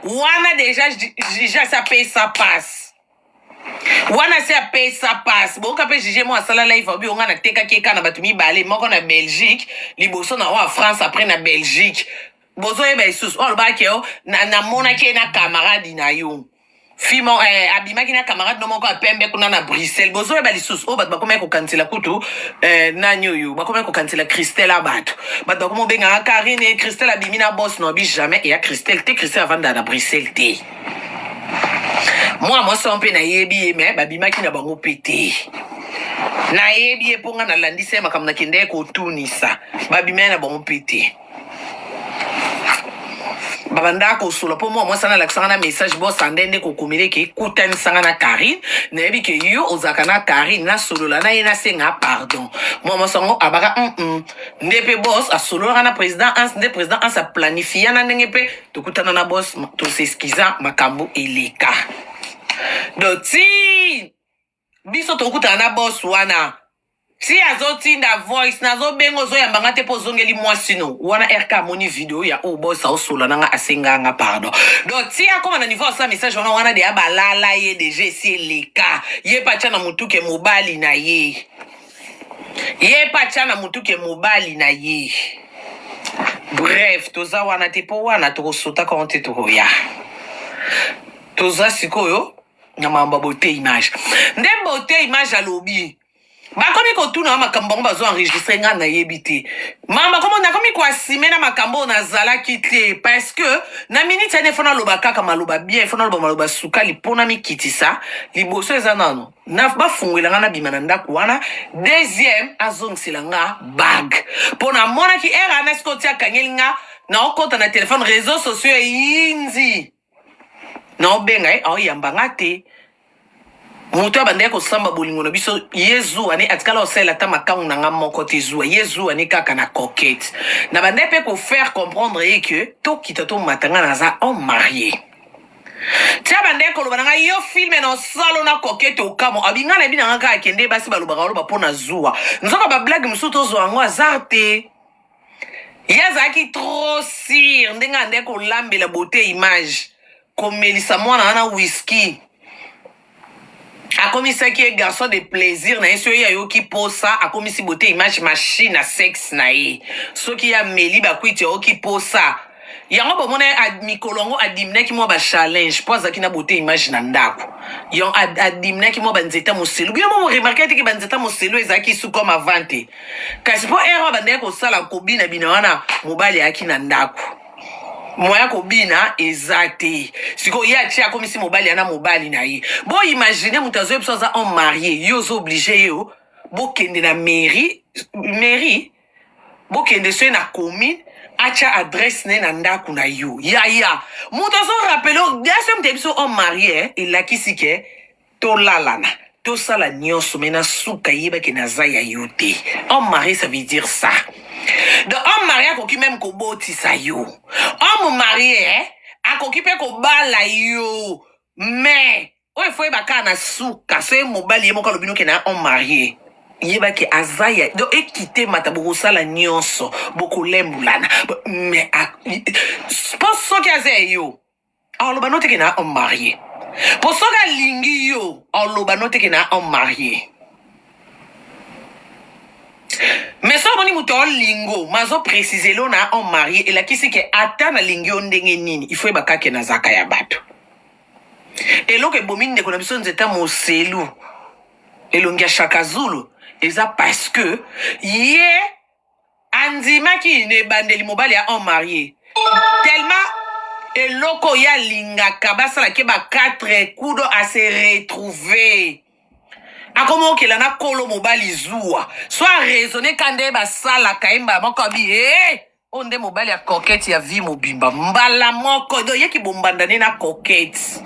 S1: wana deja Jiji asi apesa passe wana, asi apesa passe. Boyoka mpe Jiji mo asala live, obi onga natekaki eka na bato mibale, moko na Belgique liboso na oyo ya France, après na Belgique. Bozoyeba lisusu oyo alobaki o namonaki ye na camarade na yo fimo abimaki na camarade no moko ya pembe kuna na Bruxelles. Bozoyeba lisusu oyo bato bakomaki kokanisela kutu nani oyo bakomaki kokanisela Christelle. A bato bakomi obengaka Karine, Christelle abimi na boss na obi. Jamais eya Christelle te, Christelle avandaka na Bruxelles te. Mwa mwasi wana mpe nayebi ye, me babimaki na bango mpe te. Nayebi ye mpo nga nalandisa ye makambo, nakende ye kotunisa, babimaki na bango mpe te. Babandaka kosola mpo mwa mwasi wana alakisanga na message bosa nde nde kokomeleke ekutanisanga na Karine. Nayebi ke yo ozalaka na Karine, nasolola na ye, nasenga pardon. Mwa mwasi yango abaka Nde mpe boss asololaka na président Hans, nde président Hans aplanifia na ndenge mpe tokutana na boss, toseskiza, makambo eleka. Donc ti biso tokutana na boss wana, ti azotinda voice, nazobenga, ozoyambanga te mpo ozongeli mwasi no wana. Rk amoni video ya oyo boss aosola nanga, asenganga pardon. Donc ti akóma na niveau asala message wana, wana deya balala ye deja, esi eleka. Ye mpe atya na motuke mobali na ye, ye mpe atya na motuke mobali na ye. Bref, toza wana te mpo wana tokosotaka wana te, tokoya. Toza sikoyo na makambo ya Beauté Image. Nde Beauté Image alobi bakomi kotuna makambo bango bazo enregistre. Nga nayebi te mama komo nakomi koasime na makambo oyo nazalaki te, parce que na minute ane fo naloba kaka maloba bien, fo naloba maloba sukali mpona mikitisa. Liboso eza nano na bafungwela nga nabima na ndako wana. Deuxième, azongisela nga bague, mpo namonaki ere ana sikoyo ti akangeli nga, naokɔta na telefone, réseau sociaux eyinzi, naobenga ye, aoyamba nga te. Moto abandaki kosamba bolingo na biso, ye zuwa ne atikala kosalela ata makangu na nga moko te. Zuwa ye zuwa ne kaka na coquette na bandaki mpe kofaire comprendre ye ke tokita tomata, nga naza homme marié. Tia bandaki koloba na ngai yo filme na osalo na coquette, okamo abi ngai nayebi na nga kaka kende basi balobaka oloba mpo na zuwa. Nzoka bablague mosusu tozwa yango hasard te. Ye azalaki trop sire ndenge andaki kolambela Beauté Image, komelisa mwana wana whisky, akomisaki ye garçon de plaisir na ye. Soki ye ayoki posa, akomisi Beauté Image machine na sexe na ye. Soki ye ameli bakwiti, ayoki posa yango, bomona ye mikolo yango adiminaki mwa bachallenge mpo azalaki na Beauté Image na ndako. Yango adiminaki mwa banzete ya moselu. Bino mo remarke teke banzete ya moselu ezalaki su comme avant te, kasi mpo ere oyo bandaki kosala kobina-bina wana, mobali ayaki na ndako, moya kobina eza te. Sikoyo ye atie, akomisi mobali ana mobali na ye. Boimagine moto azoyebi biso aza homme marié, yo ozo oblige ye o bokende na mairie, mairie bokende soki na commune, atya adresse na ye na ndako na yo. Yaya, moto azorapele aso moto yebi biso homme marié, elakisi ke tolalana, tosala nyonso, me na suka yebaki naza ya yo te. Homme marié, ça veut dire ça. Donc homme marié akoki même kobotisa yo, homme marié akoki mpe kobala yo, mais oyo efo yeba kaka na suka, so ye mobali ye moko alobi noke na homme marié. Yeba ke aza ya donc ekite mata bokosala nyonso bokolembulana mais mpo soki aza ya yo aloba no teke na homme marié mpo soki alingi yo aloba no teke na homme marié mais soki omoni moto aolingo ma azo précise lo na homme marié elakisi ke ata nalingi yo ndenge nini il faut yeba kake nazaka ya bato eloko ebomi ndeko na biso nzeta moselu elongi ya Shaka Zulu eza parce que ye andimaki na ebandeli mobali ya homme marié tellement eloko ye alingaka basalaki ba 4 kudo ase retrouver akoma okela na kolo mobali zuwa so araisonne ka nde basalaka ye mbala moko abi e oyo nde mobali ya coquette ya vie mobimba mbala moko do yeki bombanda nde na coquette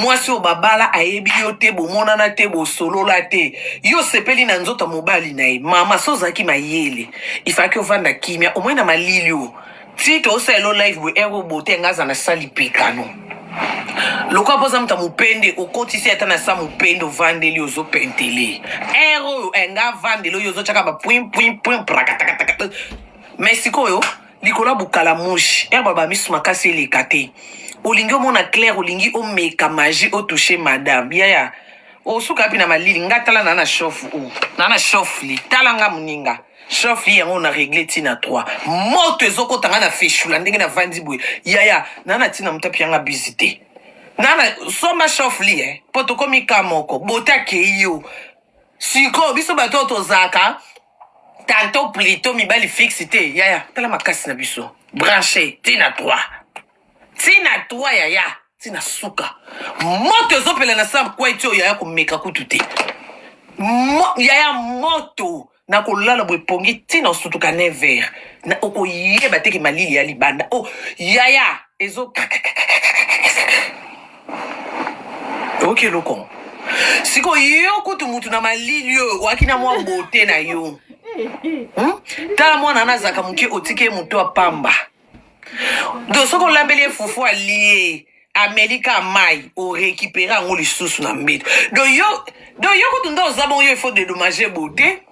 S1: mwasi oyo babala ayebi yo te bomonana te bosolola te yo osepeli na nzoto ya mobali na ye mama so ozalaki mayele ifalaki ovanda kimia omoi na malili oyo ti tosalela live boye ere obote nga aza na sali pekano lokola mpo oza moto ya mopende okotisi ata na sa mopende ovandeli ozopentele ere oyo eh, nga avandeli oyo ozotyaka ba puin puin puin prakatakataka mais sikoyo likolo ya bukala mushi ere baba misu makasi eleka te olingi omona claire olingi omeka magie otouche madame yaya osuka wapi na malili nga tala na na chauffe u na na chauffe li tala nga moninga chauffe li yango na regle ti na 3 moto ezokota nga na feshula ndenge navandi boye yaya na na ntina moto apianga bizi te na na somba chauffe li eh, mpo tokomi ka moko bote akei yo sikoyo biso bato oyo tozalaka tanto plito mibali fixe te yaya tala makasi na biso branche ti na 3 ti na 3 yaya ti na suka moto ezopela na sa kweti oyo yaya komeka kutu te Mo, yaya moto na kolala boye pongi ti na osutuka 9 heures na okoyeba te ke malili ya libanda oh yaya ezo oyoki eloko sikoyo yo kutu mutu na malili oyo oyaki na mwa bote na yo hmm? tala mwana wana azalaka moke otiki ye moto ya pamba donc soki olambeli ye fufu alie ameli ka mai orécupere yango lisusu na mbeto donc yo donc yo kutu nde oza bongo yo il faut dédommager beauté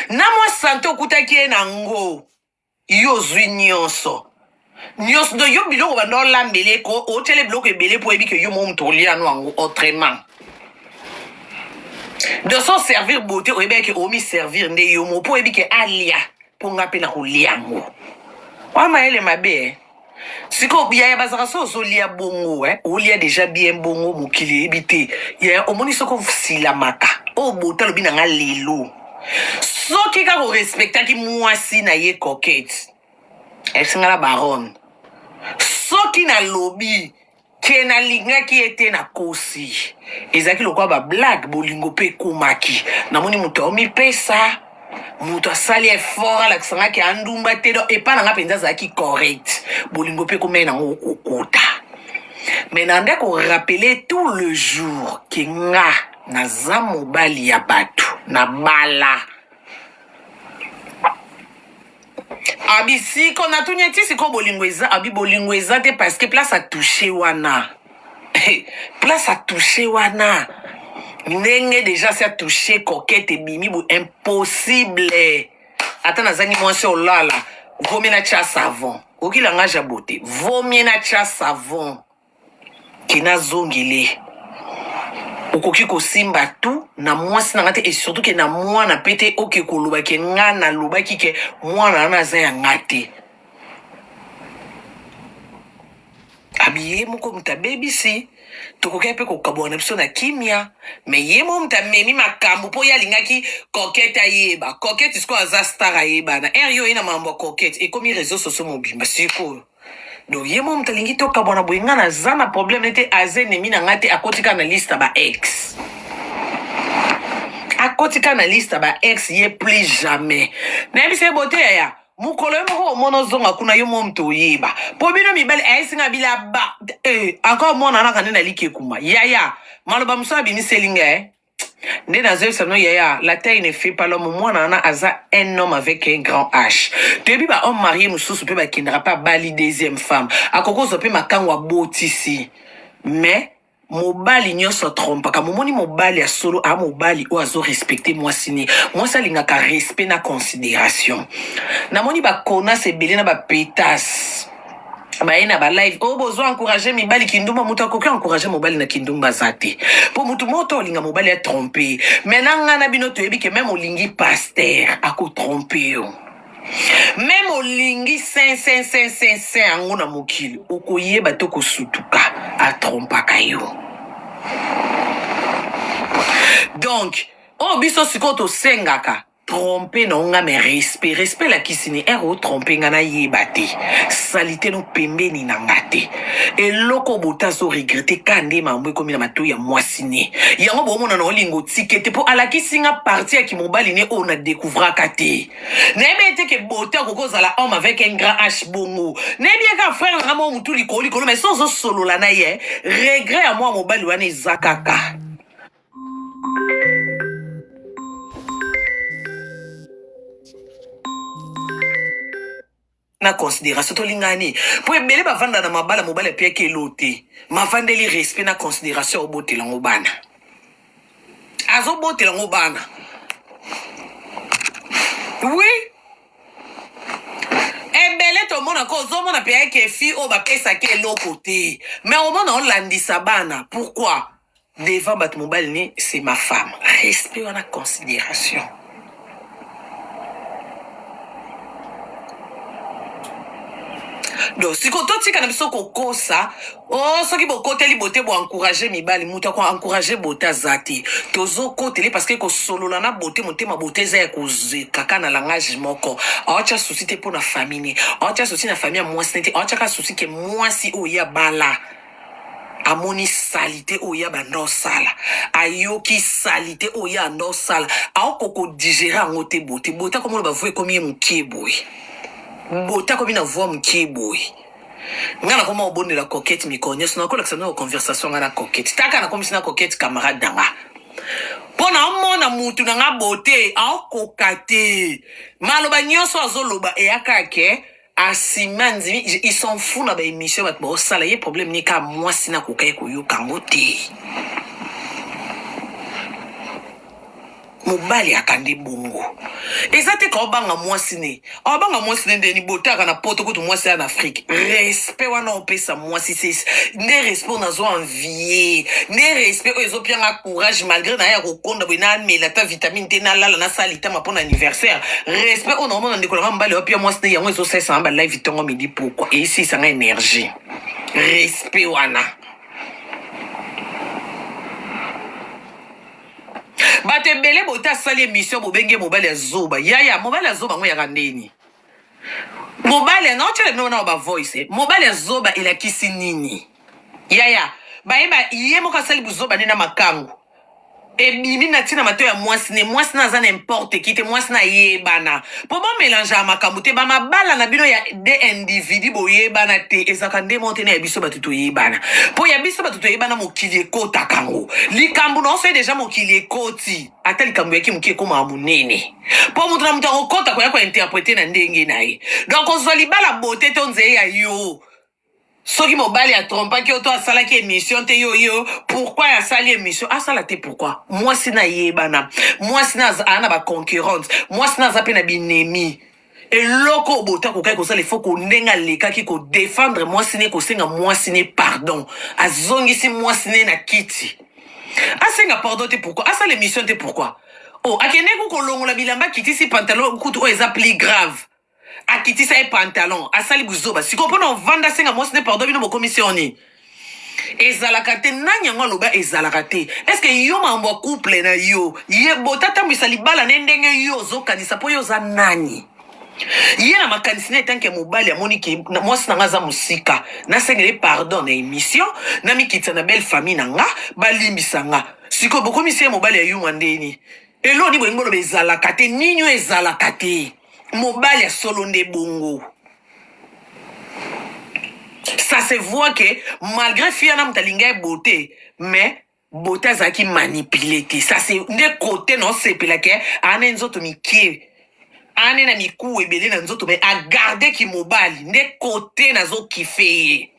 S1: na mwa sante okutaki ye na ngo yo ozwi nyonso nyonso donc yo biloko banda olambele ko otyele biloko ebele mpo oyebi ke yo mo moto olia no yango autrement donc so servir beauté oyebaki ke omi servir nde yo mo mpo oyebi ke alia mpo nga mpe nakolia yango wa mayele mabe eh. sikoyo yaya bazalaka so ozolia bongo eh? olia deja bien bongo mokili eyebi te yaya omoni soki osilamaka oyo bota alobi na nga lelo soki kaka orespektaki mwasi na ye coquette ayebisi nga na baronne soki nalobi ke nalingaki ye te nakosi ezalaki lokola bablague bolingo mpe ekomaki namoni moto aomipesa moto asali effort alakisa nga ke andumba te donc epa na nga mpenza azalaki correct bolingo mpe ekomai nango kokota mais na nde korapele tout le jour ke nga naza mobali ya bato nabala abi siko natuni ye ti sikoyo bolingo eza abi bolingo eza te parce que place atouche wana place atouche wana ndenge deja si atouche coquette ebimi bo impossible ata nazangi mwasi olala vomie natya savon oki langage ya beauté vomie natya savon ke nazongele okoki kosimba tu na mwasi na nga te et surtout ke na mwana pe te oke koloba ke nga nalobaki ke mwana wana aza ya nga te abi ye moko moto abebisi tokokaki mpe kokabwana na biso na kimia me ye moko moto amemi makambo mpo ye alingaki coquette ayeba coquette sikoyo aza star ayebana ere yo oye na makambo ya coquette ekomi réseau sociaux mobimba sikoyo donc ye moko moto alingi tokabwana boye ngai naza na problème nete aza ennemi na ngai te akoti kaka na liste ya ba ex akoti kaka na liste ya ba ex ye plus jamais nayebisa ye bote yaya mokolo ye moko omona ozonga kuna yo moko moto oyeba mpo bino mibali ayesi ngai bila ba eh, encore mwana anaka nde naliki ekuma yaya maloba mosusu abimiseli ngai eh. nde nazoyebisa bino yaya la taille ne fait pas l'homme mwana wana aza un homme avec un grand h toyebi ba homme marie mosusu mpe bakendaka mpe abali deuxième femme akoki kozwa mpe makango abotisi mais Mobali nyonso atrompaka. Momoni mobali ya solo a mobali oyo azo respecte mwasi ne. Mwasi alingaka respect na consideration. Namoni ba connasse ebele na ba petas baye na ba live oyo oh, bozo encourager mibali kindumba. Moto akoki encourager mobali na kindumba aza te, po moto moko to olinga mobali a trompe. Mais na nga na bino toyebi ke meme olingi pasteur akotrompe yo. Meme olingi saint saint saint saint saint yango na mokili okoyeba te kosutuka atrompaka yo. Donc oyo biso sikoyo tosengaka trompe na nga me respect respect elakisi ni ere otrompe nga nayeba te salite no pembeni na nga te eloko bota azo regrete ka nde mambo ekomi na matoi ya mwasi ne yango bomona na olingo otike te mpo alakisi nga parti ya kimobali ne oyo na découvraka te. Nayebi ete ke beauté akoki kozala homme avec un grand H bongo. Nayebi ye kaka frère na nga moko mutu likolo likolo mais soki ozosolola na ye regret ya mwa mobali wana eza kaka. Na consideration tolingani po ebele bavanda na mabala mobali apiaki elo te mavandeli respect na consideration obotela ngo bana azobotela ngo bana oui ebele tomonaka ozomona mpe yake fi oyo bapesaki eloko te mais omona olandisa bana pourquoi devant bato mobali ne c'est ma femme respect wana considération donc sikoyo totika na biso kokosa o oh, soki bokoteli bote boencourage mibali moto akoencourage bote aza te tozokoteli parce que kosolola na bote motema bote eza ya kozekaka na langage moko aotya susi te mpo na famille ne aotya susi na famille ya mwasi ne te aotyaka susi ke mwasi oyo ye abala amoni salite oyo ye abanda osala ayoki salite oyo ye anda osala aokoka kodigere yango te bote bote akomona bavoi ekomi ye mokie boye bote akomi na voi mokie boye ngai nakoma kobondela coquette mikolo nyonso nakolakisa bino conversation ngai na coquette taka nakomisi na coquette camarade na nga mpo na omona mutu na nga bote aokoka te maloba nyonso azoloba eyaka ke asima andimi il s'en fout na ba émission bato baosala ye problème ni kaka mwasi nakoka ye koyoka yango te mobali akande bongo eza te ka obanga mwasi ne obanga mwasi ne ndeni botaka na poto kutu mwasi ya na afrique respect wana opesa mwasi se nde respect nazo envie nde respect oyo ezopianga courage malgré na ye ya kokonda boye namela ata vitamine te nalala nasala litama mpo na anniversaire respect oyo naomona ndeko nanga mobali wapia mwasi ne yango ezosalisa nga balive ntongo midi pokwa eisisa nga énergie respect wana bato ebele bote asali émission bobenge mobali ya zoba yaya mobali ya zoba yango yaka ndeni mobali naotyela bino wana ba voice eh. mobali ya zoba elakisi nini yaya bayeba ye moko asali buzoba nde na makangu ebimi na ntina mato ya mwasi ne mwasi na aza n'importe qui te mwasi na ayebana mpo bomelange ya makambo te bamabala na bino ya de individu boyebana te ezalaka nde moko te na ya biso bato toyebana mpo ya biso bato toyebana mokili ekotaka yango likambo na oso ye deja mokili ekoti ata likambo yaki moke ekomaka monene mpo moto na moto akokota koya kointerprete na ndenge na ye donc kozwa libala bote to nzeye ya yo soki mobali atrompaki yo to asalaki émission te yo yo pourquoi asali émission asala te pourquoi mwasi na yebana mwasi na aza na baconcurrente mwasi na aza mpe na binemi eloko oyo bota akokaki kosala ifo ko ndenge alekaki kodefendre mwasi ne kosenga mwasi ne pardon azongisi mwasi ne na kiti asenga pardon te pourquoi asala émission te pourquoi oh akendeki kolongola bilamba akitisi pantalon kutu oyo eza plus grave akitisa ye pantalon asali buzoba sikoyo mpona ovanda asenga mwasi ne pardon bino bokomisi yo nini ezalaka te nani yango aloba ezalaka te eske yo makambo ya couple na yo ye botatambwisa libala ne ndenge yo ozokanisa mpo yo oza nani ye na makanisi na etanke mobali amoni ke mwasi na nga aza mosika nasengeli pardon na émission namikitisa na belle famille na nga balimbisa nga sikoyo bokomisi ye mobali ya yuma ndeni eloni bolingi boloba ezalaka te nini oyo ezalaka te mobali ya solo nde bongo ça se voit que malgré fille wana moto alingi ye beauté mais beauté azalaki manipule te ça se nde kote na osepelaki ana nzoto mikie ane na mikuwa ebele na nzoto mais agardeki mobali nde kote nazokife ye.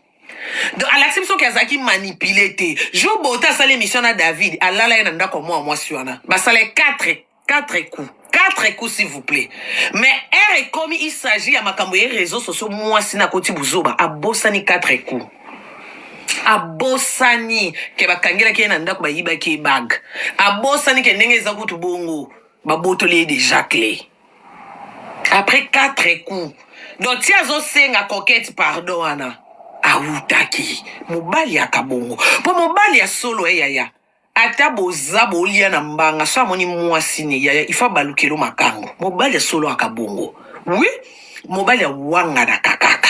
S1: Donc alakisi biso ke azalaki manipule te. Jour Beauté asali émission na David, alala ye na ndako ya mwa mwasi wana. Basala ye 4 4 coups. 4 coups s'il vous plaît. Mais heure ekomi il s'agit ya makambo ye réseaux sociaux mwasi na koti buzoba abosani 4 coups. Abosani ke bakangelaki ye na ndako bayibaki ye bague. Abosani ke ndenge eza kutu bongo babotoli ye déjà clé. Après 4 coups. Donc ti azosenga coquette pardon wana awutaki mobali ya kabongo mpo mobali ya solo e yaya ata boza bolia na mbanga so amoni mwasi ne yaya ifa balukelo makango mobali ya solo akabongo oui mobali awanganaka kaka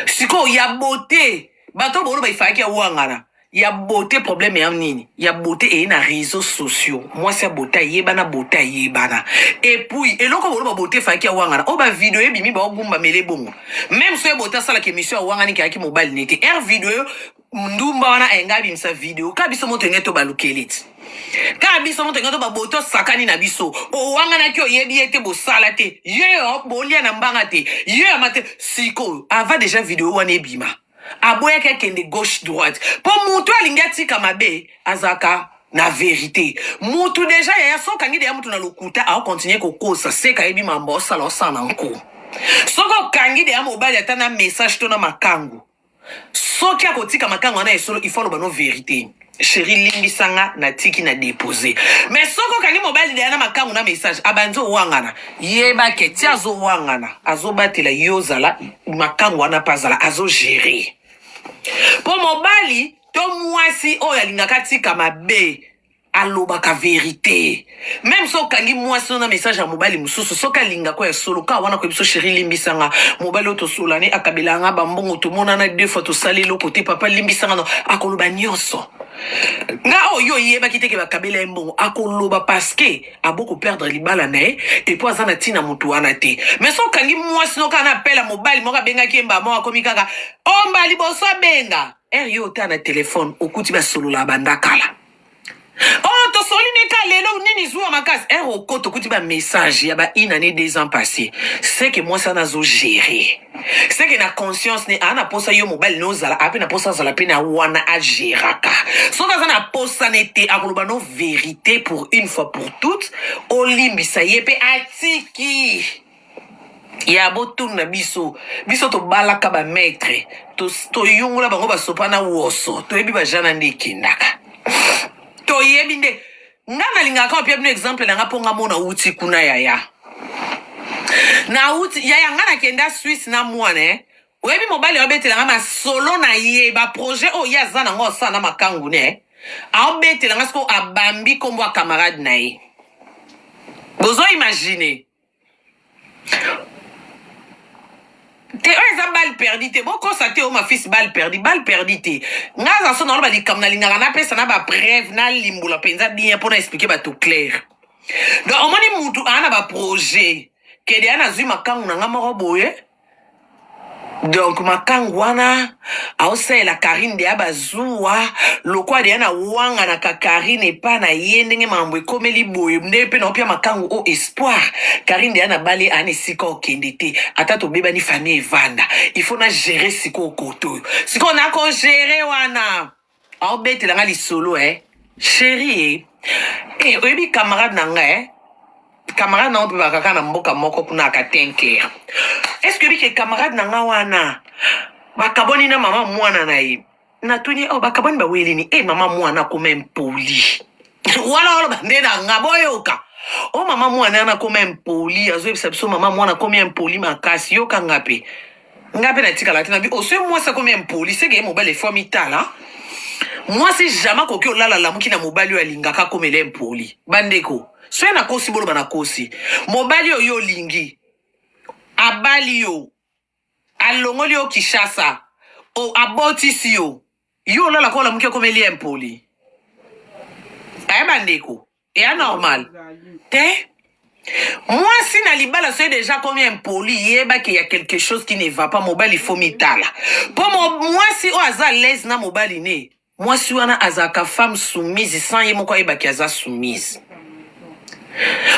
S1: sikoyo ya bote bato boloba ifalaki awangana ya beauté problème ya nini ya beauté eye na réseaux sociaux mwasi ya beauté ayebana beauté ayebana et puis eloko boloba beauté efalaki awangana oyo bavideo ebimi baogumbamela ebongo même so ye beauté asalaka émission awangani keyaki mobali nete aire video ndumba wana ayenga abimisa video kaka biso moto enge to balukeli ti kaka biso moto enge to babote osakani na biso owanganaki oyebi ye te bosala te ye bolia na mbanga te ye ama te sikoyo ava deja video wana ebima aboyaki akende gauche droite mpo moto alingi atika mabe azalaka na verite mutu deja yaya so okangi deya mutu na lokuta aokontinue kokosa seka ayebi mambo osala osala na nko soki okangi deya mobali ata na message to na makangu soki akotika makangu wana esolo il faut aloba no verite sheri limbisa nga natiki na depose mais soki okangi mobali deya na makangu na message abandi owangana yeba ke ti azowangana azobatela yo ozala makangu wana mpe azala azogere mpo mobali to mwasi oyo alingaka atika mabe alobaka verite meme soki okangi mwasi no na message ya mobali mosusu soki alingako ya solo ka wana koyebi so sheri limbisa nga mobali oyo tosolani akabela nga bambongo tomonana deux fois tosali eloko te papa limbisa nga no akoloba nyonso nga oyo oyebaki te ke bakabela ye mbongo akoloba parceke aboko perdre libala na ye epo aza na ntina motu wana te mais soki okangi mwasi no kaka na appel ya mobali moko abengaki ye mbala moko akomi kaka omba liboso abenga ere yo otala na telefone okuti basolola banda kala Oh, tosoli ne ka lelo nini zuwa makasi ere okota okuti ba message ya ba une année 2 ans passé c'est que mwasi wana azo gérer c'est que na conscience ne aa na posa yo mobali ne ozala ape na posa azala mpe na wana agéraka soki aza na posa ne te akoloba no vérité pour une fois pour toutes olimbisa ye mpe atiki ya botuna biso biso tobalaka ba maître toyungola bango basopa na woso toyebi bajana nde ekendaka toyebi nde nga nalingaka opia bino exemple na nga mpo nga mona wuti kuna yaya nauti yaya nga nakenda Suisse na mwana eh. Oyebi mobali aobetela nga masolo na ye ba projet oyo ye aza nango asala na makangu ne aobetela nga sikoyo abambi kombo ya camarade na ye bozo imagine te oyo eza balle perdu te bokosa te o ma fils balle perdu balle perdu te nga aza so naloba likambo nalingaka napesa na bapreuve nalimbola mpenza bien mpo na explike bato claire donc omoni mutu aa na baprojet kede ya nazwi makangu na nga moko boye donc makangu wana aosalela karine deya bazuwa lokola deya na wanganaka karine epa na ye ndenge makambo ekomeli boye nde mpe naopia makangu o espoir karine deya na bale ana esika okende te ata tobebani famille evanda il faut na gérer sikoyo kote oyo sikoyo nakogere wana aobetela nga lisolo eh chérie eh oyebi camarade na nga eh camarade na nga mpe bakaka na mboka moko kuna aka teint clair est ce que oyebi ke camarade na nga wana bakabwani na mama mwana na ye natuni oh bakabwani bawelini e mama mwana akoma impoli wana oloba nde na nga boyoka o mama mwana wana akoma impoli azoyebisa biso mama mwana akomi impoli makasi yoka nga mpe nga mpe natikala te nabi oswe mwasi akomi impoli seke ye mobali efo amitala mwasi jamais akoki olala lamuki na mobali oyo alingaka akomela impoli bandeko soki nakosi boloba nakosi mobali oyo yo olingi abali yo alongoli yo Kinshasa o abotisi yo yo olalaka olamuki okomeli ye impoli aye bandeko eya normal te mwasi na libala soki deja akomi impoli yeba ke ya quelque chose qui ne va pas mobali fo mitala mpo mwasi oyo aza l'aise na mobali ne mwasi wana azalaka femme soumise sans ye moko ayebaki aza soumise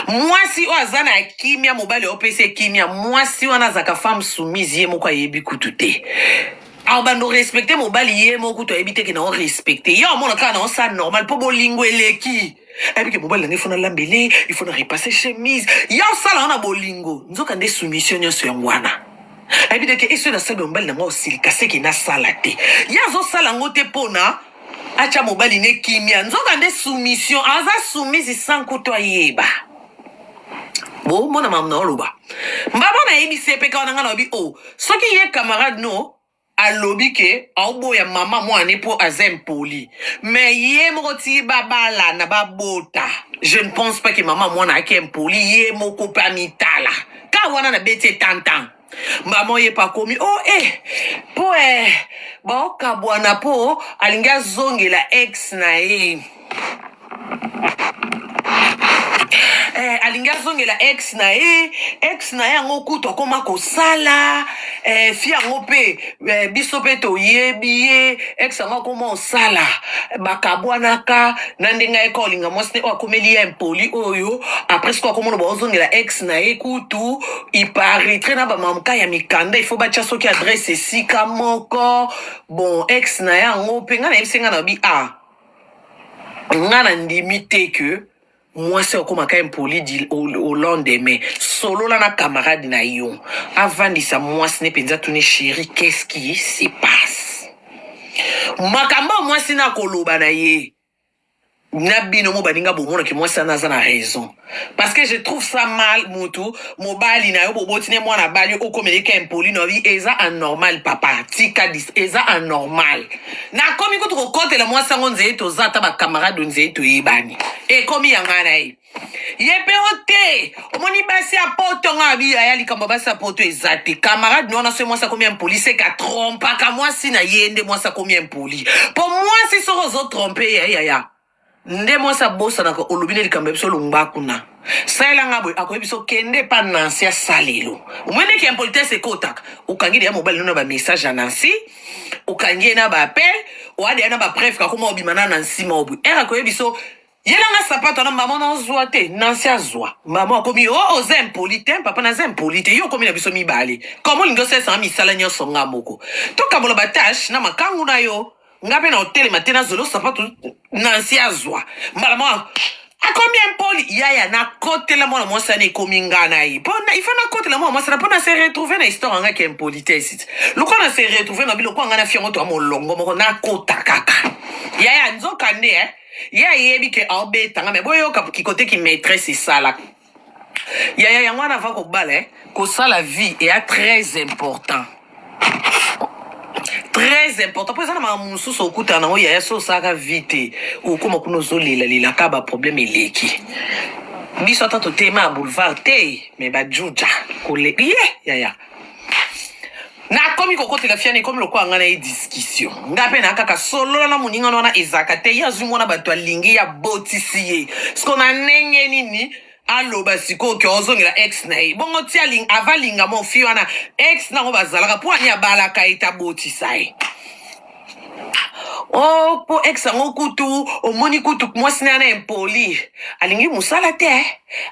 S1: mwasi oyo aza na kimia mobali opesa ye kimia mwasi wana azalaka femme soumise ye moko ayebi kutu te. Akobanda orespecte mobali ye moko kutu ayebi te ke na orespecte ye, amona kaka na osala normal mpo bolingo eleki. Ayebi ke mobali na ngai, il faut nalambele, il faut na repasse chemise, ya osala wana bolingo. Nzoka nde soumission nyonso yango wana. Ayebi te ke eso nasali mobali na ngai osilika, seke nasala te, ye azosala yango te mpona atya mobali ne kimia. Nzoka nde soumission, aza soumise sans kutu ayeba. Bomona mamu na oloba mbaba nayebisi ye mpe kaka na ngai nayobi o oh, soki ye camarade no alobi ke aoboya mama mwana mpo aza impoli, mais ye moko ti babalana babota, je ne pense pas ke mama mwana ayaki impoli. Ye moko mpe amitala ka wana na beti etantan. Mama oye mpe akomi o oh, eh, mpo eh, baokabwana mpo alingi azongela ex na ye. Alingi azongela ex na ye. Ex na ye yango kutu akoma kosala fi yango mpe biso mpe toyebi ye. Ex yango akoma kosala, bakabwanaka na ndenge ayeka olinga mwasi ne oyo akomeli ye impoli oyo. Après siko akomona baozongela ex na ye kutu iparaître na bamamuka ya mikanda, il faut batya soki adresse esika moko. Bon, ex na ye yango mpe ngai nayebisi ngai na bi ah, nga na ndimi te ke mwasi akomaka impoli au lendemain. Solola na camarade na yo, avandisa mwasi ne mpenza, tuni: "Chéri, qu'est-ce qui se passe?" Makambo ya mwasi na koloba na ye na bino mo baninga, bomonaki mwasi wana aza na raison, parce que je trouve ça mal. Mutu mobali na yo boboti ne mwana bali, okomeleka impoli na yo, eza anormal. Papa, tika dis, eza anormal. Nakomi kutu kokotela mwasi yango nzeye, toza ata bacamarade, nzeye toyebani, ekomi ya ngai na ye. Ye mpe o te, omoni basi ya poto. Nga abi aya likambo ya basi ya poto eza te. Camarade no wana, soki mwasi akomi impoli, seke atrompaka mwasi na ye nde mwasi akomi impoli. Mpo mwasi soki ozotrompe ye, yaya, nde mwasi abosanaka. Olobi nde likambo ya biso, olongba kuna, salelanga boye, akoyebi biso kende epa Nancy asalelo. Omoi ndeke impolitesse ekotaka, okangi deya mobali no na bamessage ya Nancy, okangi ye na baappel, oadeya na bapreuve, kakoma obima na Nancy moko boye. Ere akoyebi biso yelanga sapato wana, mama nazwa te, Nancy azwa. Mama akomi o oh, oza impoli te. Papa, naza impoli te. Yo okomi na biso mibale, koma olingi osalesanga misala nyonso nga moko, tokabola batashe na makangu na yo. Nga mpe na otelema te, nazwela sapato, Nancy azwa. Mbala moko akomi impoli. Yaya, nakotela mwana mwasi wana, ekomi nga na ye. Mpo il faut nakotela mwana mwasi wana mpo na se retrouve na histoire yanga ke impolitesse. Lokola na se retrouve na biloko nga na fiongo to ya molongo moko, nakota kaka yaya. Nzoka nde eh, ye ayebi ke aobetanga me boyoka kikote ki maîtresse esalaka. Yaya, yango wana ava kobala eh, kosala vie eya très important, très important, mpo eza na makambo mosusu okutana nango. Yaya, so osalaka vie te, okóma kuna ozolelalela ka baproblème eleki. Biso ata totema ya boulevard te, me bajuja kole ye. Yaya, nakomi kokotela fiane, ekomi lokola ngai na ye discussion. Nga mpe na kaka solola na moninga wana, ezalaka te. Ye azwi mwana bato, alingi ye, abotisi ye. Siko na ndenge nini aloba sikoyo ke ozongela ex na ye? Bongo ti avalinga mo fi wana, ex nango bazalaka mpo ani abalaka ye te, abotisa ye o mpo ex yango kutu omoni kutu mwasi na ye na impoli, alingi mosala te,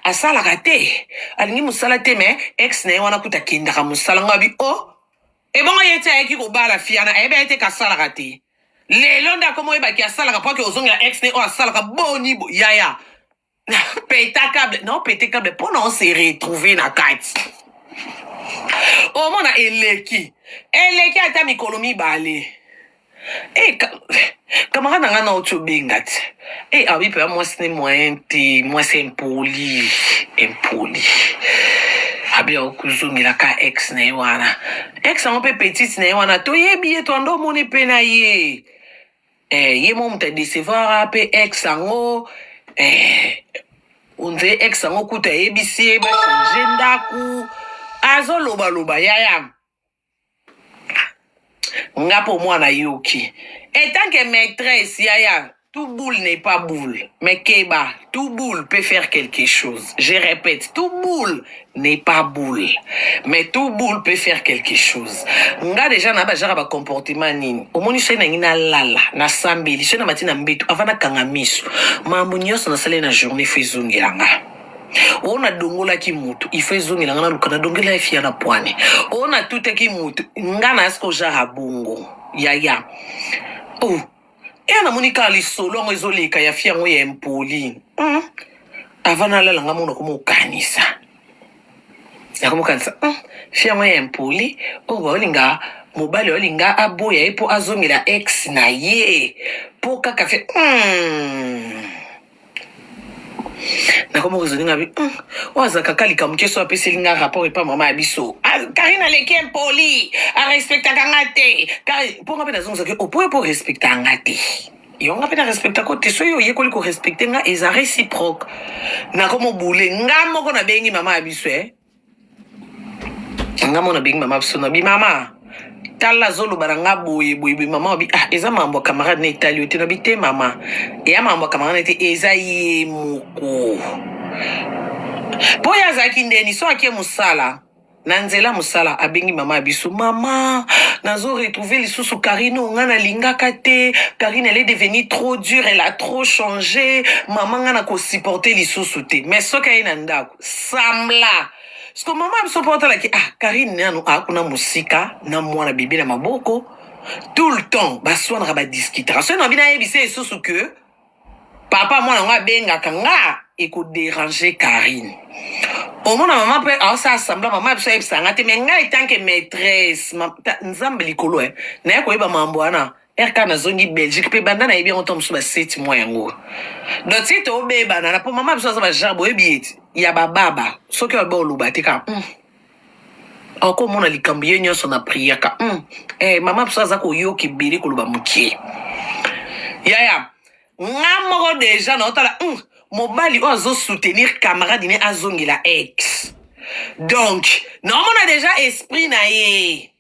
S1: asalaka te, alingi mosala te, me ex na ye wana kutu akendaka mosala. Ngo abi o oh, ebongo ye ti ayaki kobala fiana, ayebi ye te kasalaka te. Lelo nde akoma oyebaki asalaka mpo ake ozongela ex ne oyo asalaka. Boni bo yaya, peta câble non pete câble mpo na ose retrouve na kati. Omona eleki eleki ata mikolo mibale e camarade na ngai na oti obenga ti e abi mpenza mwasi ne moyen te, mwasi impoli, impoli, abi akozongelaka ex na ye wana. Ex yango mpe petite na ye wana toyebi ye, toanda omoni mpe na ye ye mo moto adecevoir mpe ex yango. Ondire ex yango kutu ayebisi ye bachange ndako, azolobaloba. Yaya, nga mpo mwana yoki etant que maîtresse, yaya, tout boule n'est pas boule, mais keba, tout boule peut faire quelque chose. Je répète, tout boule n'est pas boule, mais tout boule peut faire quelque chose. Nga déjà na bajara ba comportement nini. Omoni soki nangi nalala, nasambeli, soki na mati na mbeto, avant nakanga miso, mambo nyonso nasali na journée fo ezongela nga. Oyo nadongolaki motu, il faut ezongela nga. Naluka nadongela efi ya na pwane. Oyo natutaki motu, nga na aske ojara bongo, yaya. Oh, eya namoni kaka lisolo yango ezoleka ya fi yango ya impoli. Avant nalala, nga mona komokanisa, nakomokanisa fi yango ya impoli oyo baolinga mobali, olinga aboya ye mpo azongela ex na ye, mpo kaka fe. Nakoma kozoninga bi oyo azalaka kaka likambo ke so apeseli nga rapport epa mama ya biso. Ah, Karine aleki impoli, arespectaka nga te. Mpo nga mpe nazongisaki opo yo mpo respectaka nga te, yo nga mpe na respectaka te. So yo oyekoli korespecte nga, eza réciproque. Nakoma obule nga moko, nabengi mama ya biso, nga moko nabengi mama biso, nabi: "Mama, tala, azoloba na nga boye boye boye." Mama abi: "Ah, eza mambo ya camarade na etali yo te." Nabi: "Te mama, eya mambo ya camarade te, eza ye moko." Mpo ye azalaki ndeni, so ake mosala, na nzela mosala abengi mama ya biso: "Mama, nazo retrouver lisusu Karine oyo nga nalingaka te. Karine, elle est devenue trop dure, elle a trop changé. Mama, nga nakosupporte lisusu te." Mais soki aye na ndako, sambla parce que mama ya biso mpo otalaki: "Ah, Karine nanu akuna mosika na mwana bebe na maboko." Tout le temps baswanaka, badiskutaka. Soki na bino ayebisa lisusu ke papa mwana yango abengaka nga, ekoderange Karine. Omona mama mpe aosala semblant. Mama ya biso ayebisaka nga te, mais ngai tant que maîtresse, Nzambe likolo, naye koyeba mambo wana rk nazongi Belgique mpe banda nayebi yango to mosusu baseti mwa yango. Donc ti tobebana na mpo mama ya biso aza bagenre boyebi ete ya bababa, soki oba oloba te kaka akomona likambo ye nyonso na priaka. Mama biso aza koyoka ebele, koloba mokie. Yaya, nga moko deja naotala mobali oyo azosoutenir camarade ne azongela ex. Donc naomona deja esprit na ye.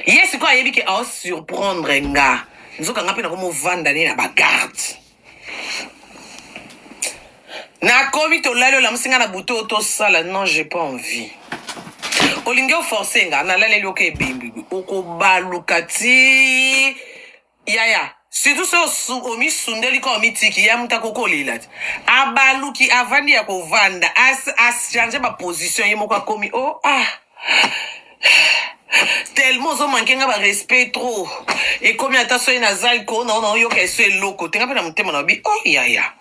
S1: Ye sikoyo ayebi ke aosurprendre nga, nzoka nga mpe nakomovanda ne na bagarde. Nakomi tolali, olamusi nga na butu oyo tosala. Non, j'ai pas envie. Olingi oforce nga, nalaleli oka ebembi, okobaluka ti yaya. Surtout so omisundeli ka, omitiki ya mutu akokolela ti abaluki, avandi ya kovanda, achange baposition ye moko, akomi o oh, ah, tellement ozomanke nga barespect trop. Ekomi ata soki naza likolo na ona, oyoka eso eloko te. Nga mpe na motema na bi: "Oh yaya,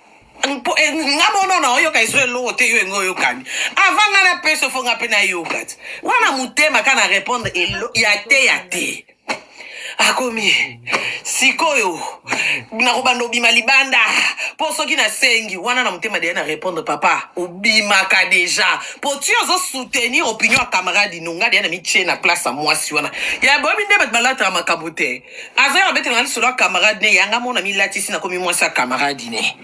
S1: nga mona na oyoka eso eloko te. Yo engo oyokani avant nga napesa, fo nga mpe nayoka ti wana." Motema ka na répondre ya te, ya te. Akomi sikoyo nakobanda obima libanda mpo soki nasengi wana na motema deya na répondre: "Papa, obimaka deja mpo ti ozosoutenir opinion ya camarade no." Nga deya na mitie na place ya mwasi wana ya boyebi nde bato balataka makambo te. Aza ya babetelanga lisolo ya camarade ne yanga mona milatisi, nakomi mwasi ya camarade ne,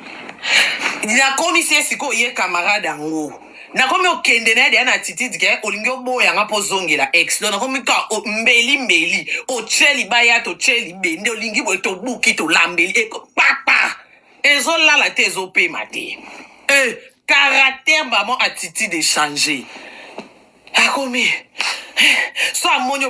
S1: nakomisi ye sikoyo ye camarade yango. Nakomi okende na ye deya na attitude ke olingi oboyanga mpo ozongela ex. Donc nakomi ka mbeli mbeli, otie libaya, totie libende, olingi boye, tobuki, tolambeli, papa ezolala te, ezopema te. Caractère vraiment, attitude échange. Akomi so amoni.